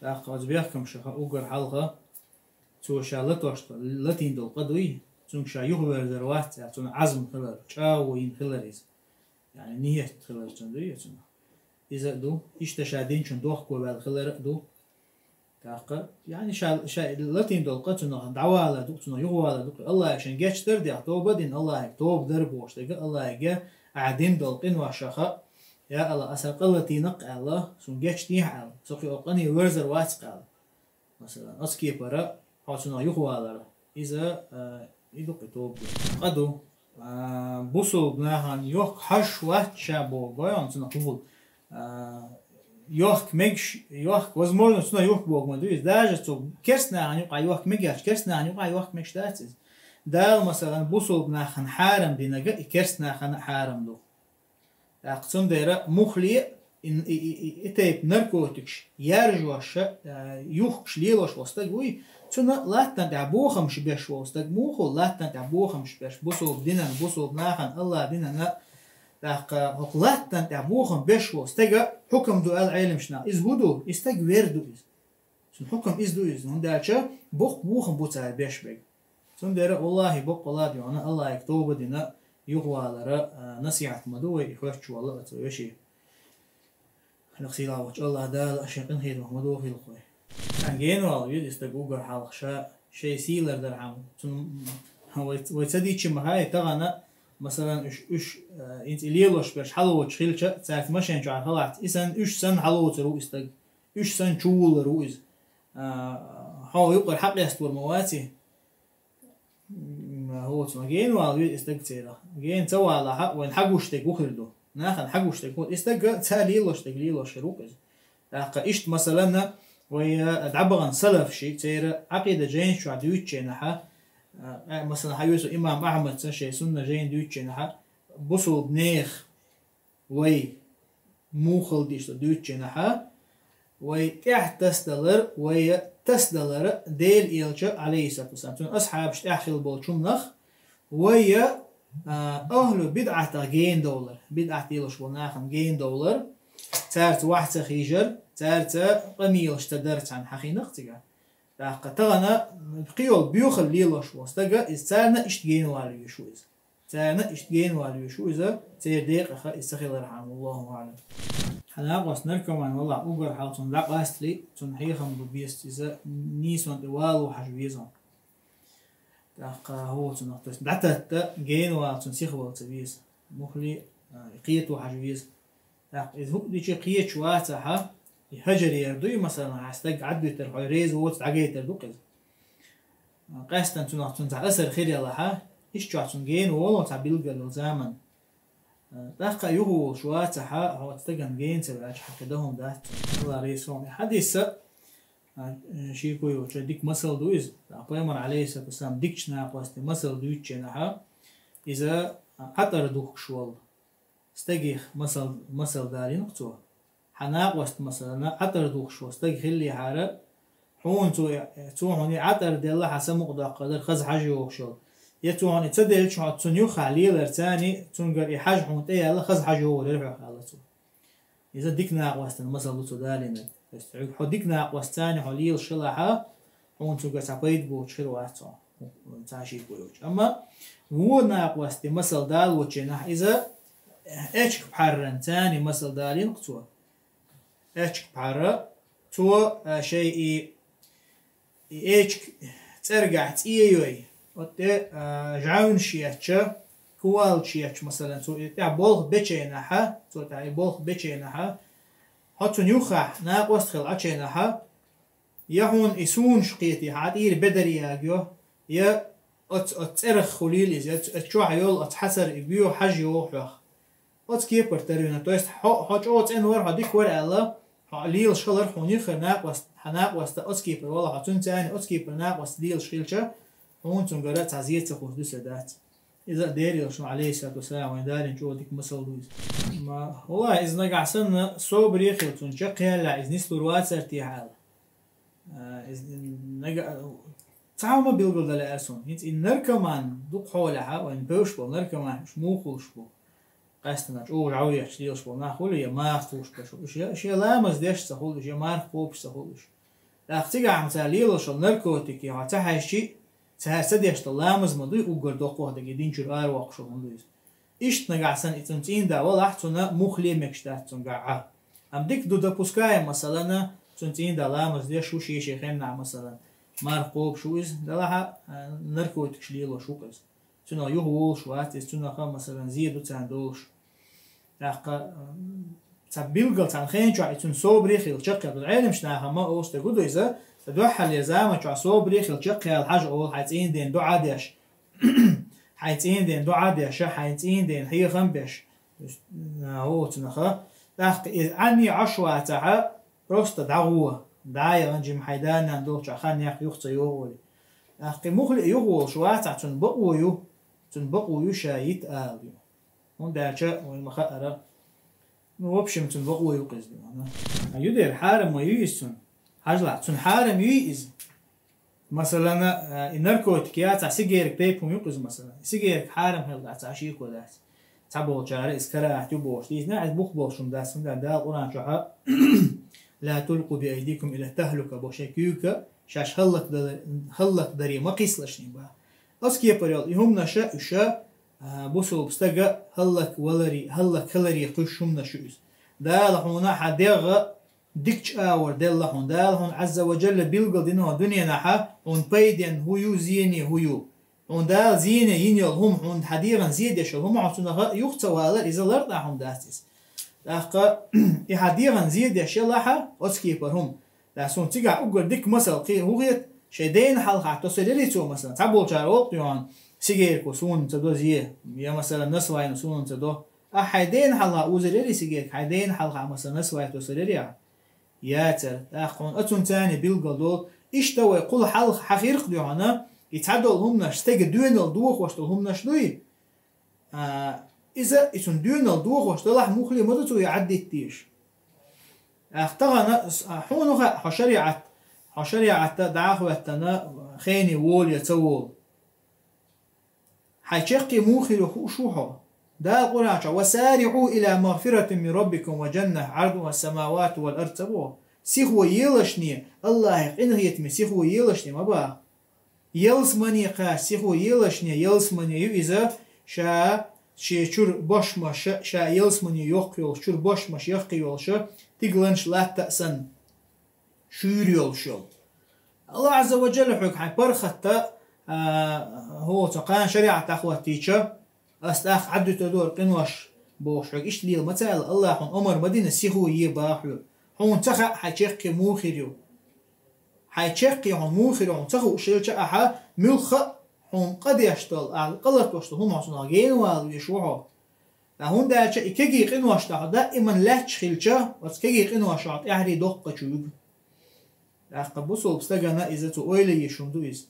ТӀаккха оцу бехкамашха уггар хьалха, цо ша латошна, латийна долу къа дуй, цуьнга ша юхаверзар вац аьлла, цунна Ӏазм хилар, чӀагӀо йина хилар иза. Яъни ниет хилар цунна дуй цунах. Иза а ду, иштта ша динчун дохко ваьлла хилар а ду. ТӀаккха, яъни ша, ша латийна долу къа цунах дӀавалар ду, цунах юхавалар ду, Аллахьа шен гечдар дехь, тоба дина, Аллахьа тоба дар бохуш дерг, Аллахьа а дина долу къиношаха, я Аллахь, аса къа латийнакх аьлла, суна гечдехьа аьлла, со кхин къане верзар вац аьлла. Масалан, оцу кепара хьо цунах юхавалар. Иза, а, и ду кхин тоба. Къа ду. А, бусулба нахана йохка хьажаш вац ша боху, гой хьуна цунах хӀун. А, йохка мегаш, йохка, возможно, цунах юхка боху ма ду иза. Даже цу керста нахана юкъахь йохка мегаш, керста нахана юкъахь йохка мегаш дац иза. Дала, масалан, бусулба нахана хьарам динарг и керста нахана хьарам ду. ТӀаккха цундела муххале а, и, и, и, и, и тайпа наркотикаш яржош, а, юхкуш лелош волу стаг вуй, цунна латтана тӀехь бохамаш беш волу стаг муха ву, латтана тӀехь бохамаш беш, бусулба динан, бусулба нахана, Аллахьа динана, тӀаккха хӀокху латтана тӀехь бохам беш волу стага хьукам ду аьлла Ӏеламнаха. Иза хӀун ду? И стаг вер ду иза. Цуьнан хьукам иза ду иза, хӀунда аьлча боккха бохам бу цара беш берг. Цундела, валлахӀи, боккъала а дуьхьал Аллахье тоба дина юхавалара, а, насихьат ма ду вай и хоьттуш волу а ца веший. Хьанах сийлахь волчу Аллахь Дала шен къинхетамах ма дохийла вай. Цхьана генавала веза и стаг уггар хьалха ша, шайн сий лардархьама. Цунна вай, вай ца дийцча ма хаьа, тахана, масалан, уьш, уьш, а, хӀинца и лелош берш хьалавоцуш хилча, цаьрца машен чохь хилахь, и санна, уьш санна хьалавоцур ву и стаг. Уьш санна чувуллур ву иза. А, хьо юкъара хьакъесталур ма ваций? М, хӀоца ма генавала веза и стаг церах. Гена ца валахь, вайна хьагуш дерг ву хир ду. Нахана хьагуш дерг ву. И стаг ца лелош дерг лелош хир ву иза. ТӀаккха иштта, масалан, вай, а, дӀабахана салаф ши, церан Ӏакъида жайнаш чохь дуьйцучу хенахь, а, а, масалан, хьан веза имам Ахьмад сан шайн сунна жайна дуьйцучу хенахь, бусулба нехан вай муха хила деза дуьйцучу хенахь, вай тӀехь тасадалар, вай тасадалар Делан Элча, Ӏалайхиссалату вассалам, цуьнан асхьабаш тӀехь хилла болчу хӀуманах, вай, а, ахьлу бидӀатах гена довлар, бидӀат лелош болу нахана гена довлар, цаьрца ваха ца хьийжар, цаьрца къамелаш ца дар цхьаьна хьахийнакх цигахь. ТӀаккха тахана кхин йолу боьхалла лелош волу стага иза царна иштта генавала везаш ву иза. Царна иштта генавала везаш ву иза, церан декъаха иза ца хилархьама, валлахӀу аӀлам. Хьан накъост наркоман валахь, уггар хьалха цунна дӀакъастале, цунна хьехам бу беза, иза нийсонна тӀе вало хьажа веза. ТӀаккха хӀоцунах, то есть дӀататта генавала цунна сихвала ца веза. Муххале, а, кхето хьажа веза. ТӀаккха иза хӀуъа дичи кхеташ вацахь, и хьажар яр дуй, масалан, хьан стаг Ӏадвитар хьо реза воцу дӀагайтар ду-кх иза. Къаьстина цунах цунна цхьа асар хир ялахь, иштта чохь цунна гена волу цхьа билггал йолу заман. ТӀаккха юха волуш вацахь, хьо оцу стагана гена ца ваьлча, хьан кхин дан хӀума дац цунна. Алла реза хьуна. Хьадиса, а, шеко йоцуш дика масал ду иза. ТӀаккха пайхамар, Ӏалайхиссалату вассалам, дикачу накъостий масал дуьйцучу хенахь, иза, а, Ӏатар духкуш волу стагех масал, масал далийна-кх цо. Хьан накъост, масалан, Ӏатар духкуш волу стаг хиллехьара, хьуна цо, цо хьуна и Ӏатар делла хьан самукъадоккхур дара хаза хьажа йогӀуш йолу. Я цо хьуна и ца делча, хьо цунна юххехь лелар царний, цуьнгара и хьажа хьуна тӀе яьлла хаза хьажа йогӀур яра хьох аьлла цо. Иза дика накъостан масал ду цо далийнарг. То есть хьо дика накъост царний хьо лелаш хилахь, хьуна цуьнгара цхьа пайда боцуш хир вац хьо, цхьа шеко йоцуш. Амма вон накъостий масал далочу хенахь, иза эчиг пхьарран царний масал далийна-кх цо. Эчиг пхьарра, цо, а, шайн и, и эчиг цӀергахь цӀе йой, оцу тӀе, а, жӀаьвнаш етташ, кувалдаш етташ, масалан, цо и тӀехь болх бечу хенахь, цо тӀехь и болх бечу хенахь, хьо цунна юххехь накъост хилла Ӏачу хенахь, я хьуна и сунаш кхетий, хьан тӀера бедар ягайо, я оцу, оцу цӀерах хуьлийла иза, я оцу, оцу чохь йолу оцу хьацар и боьха хьажа йогӀу хьох. Оцу кепара тарвина. То есть хьо, хьо чӀогӀа цӀена вара, хьо дика вара аьлла, хьо лелаш хилар хьуна юххера накъост, хьан накъоста оцу кепара вала хьо, цуьнан царний оцу кепара накъост лелаш хилча, хьуна цуьнгара цхьа зе ца хууш дуьсур дац. Иза а Делан Элчано, Ӏалайхиссалату вассалам, вайн далийна чӀогӀа дика масал ду иза. Ма, валлахӀи, иза нагахь санна собаре хила цунна чекхъяьллехь, иза нислур вацара техьа аьлла. А, иза нага-, цхьа хӀума билгалдан лаьара суна. ХӀинца и наркоман дукха хьолехь, вайн бевзаш болу наркоман, уьш муха хуьлуш бу? Къаьстина чӀогӀа жӀаьвнаш етташ лелаш болу нах хуьлу, я марха тухуш берш хуьлу. Уьш я, уьш я ламаз деш ца хуьлу, уьш я марха кхобуш ца хуьлу уьш. ТӀаккха цигахь хьуна цара лелаш йолу наркотик, я хьо ца хьаьжчи, цара ца деш долу ламаз ма дуй, уггар доккхох дерг и дин чуьра аравоккхуш волу хӀума ду иза. Иштта нагахь санна и цунна цӀийнда валахь, цунна муххале мегаш дац цуьнгахь Ӏа. Амма дика ду, допускаем, масалана, Цунна цӀийнда ламаз деш ву шен-шен хеннахь, масалан, марха кхобуш ву иза, делахь а, наркотикаш лелош ву-кх иза. Цунах юха волуш вац иза, цунах а, масалан, зе ду царна долуш. ТӀаккха, м, цхьа билггал цхьана хенан чохь и цунна собаре хилла чекхъяла. Ӏеламчу наха ма олуш дерг ду иза, сан дуьххьарлера заман чохь собаре хилла чекхъяла хьажа олу хьайн цӀийнан дена доӀа деш. Хьайн цӀийнан дена доӀа деш, хьайн цӀийнан дена хьехам беш. ХӀоцунаха. ТӀаккха иза Ӏанне Ӏаш вацахь, просто дӀагӀо, дӀа а яхана, жима хьайн да-нана долчохь хан яккха юха ца йогӀу олий. ТӀаккха и муххале а юха волуш вацахь, цунна бакъо ю, цунна бакъо ю ша йита ала ю. ХӀунда аьлча вайн ма хаара. Ну, в общем, цунна бакъо ю-кх иза. А ю дера хьарам ма ю иза цунна. Хьажалахь, цунна хьарам юй иза. Масалан, а, и наркотик яцахь, сигарка тайпа хӀума ю-кх иза, масалан. И сигарка хьарам хилла дац, а шеко дац. Цхьаболчара иза карахӀат ю бохуш дийцина, иза бух болуш хӀума дац, хӀунда аьлча Дала Къуръан чохь: «Ла тулкъу би айдикум иля тахлука», бо шайн куьйга шаьш хӀаллакдала-, хӀаллакдаре ма кхийсалаш шайн, бах. Оцу кепара йолу и хӀуманаша, уьша, а, бусулба стага хӀаллак валаре, хӀаллак хиларе кхуьссуш хӀуманаш ю иза. Дала хьуна хьан дегӀ дикачу агӀор делла хьуна. Дала хьуна Ӏазза ва Джалла билггал дина хьуна дуьненахь, хьуна пайденна хӀун ю, зене хӀун ю. Хьуна Дала зене йина йолу хӀума, хьуна хьан дегӀан зе деш йолу хӀума, хьо цунах юха ца валар, иза лартӀахь хӀума дац иза. ТӀаккха и хьан дегӀан зе деш ялахь, оцу кепара хӀума. Ткъа суна цигахь уггар дика масал кхин хӀун хета, шайн дена хьалха тосур ярий цо, масалан, цхьаболчара олу-кх хьуна, сигарко суна ца до зе, я, масалан, насвайно суна ца до. Ахьа хьайн дена хьалха узур ярий сигарка, хьайн дена хьалха, масалан, насвай тосур ярий ахьа? Яцара, тӀаккха хьуна оцунна царна билггал долу. Иштта вай кхул хьалха хьан хир-кх дуьхьана, и цхьадолу хӀуманаш, стеган доьналла дохош долу хӀуманаш дуй? А, иза, и цунна доьналла дохош делахь, муххале ма ду цо и Ӏаддитта дезаш. Ах, тахана с-, а, хьуна хаьа, хьо шариӀат, хьо шариӀатта дӀа а хӀоьттина, хене волу я ца волу. Хьайн чаккхе муха хир ю хууш ву хьо? Дала Къуръан чохь: «Ва сариӀу иля магфиратин мин раббикум ва джаннатин Ӏардуха ас-самавату вал ард», ца боху? Сихо елашне, Аллахье къинхетаме сихо елашне ма баха. Ялсамане кхача сихо елашне, ялсамане ю иза, ша шен чуьра бошмаша, ша ялсамане йоккха йолуш, чуьра бошмаш яккхий йолуша, тигаланаш латта а санна, шуьйра йолуш йолу. Аллах Ӏазза ва Джалла хьоьга хьайн паргӀатта, а, хӀо, цо кхана шариӀат дӀахӀоттийча, ас тӀаккха Ӏаддуьтур ду хӀара къинош бохуш хьоьга иштта лела ма ца аьлла, Аллахьа хьуна омар ма дина сихо е баха хьоьга. Хьуна ца хаьа хьайн чаккхе муха хир ю. Хьайн чаккхе хьуна муха хир ю хьуна ца хууш хилча, ахьа муьлхха а хьуна къа деш долу, ахьа къа латош долу хӀума хьо цунах генавала веш ву хьо. Ткъа хӀунда аьлча и кегий къинош тӀехь даиман лаьтташ хилча, оцу кегий къиношах тӀаьхьарий доккха чу вуьгу. ТӀаккха бусулба стагана иза цу ойла йиш хӀума ду иза.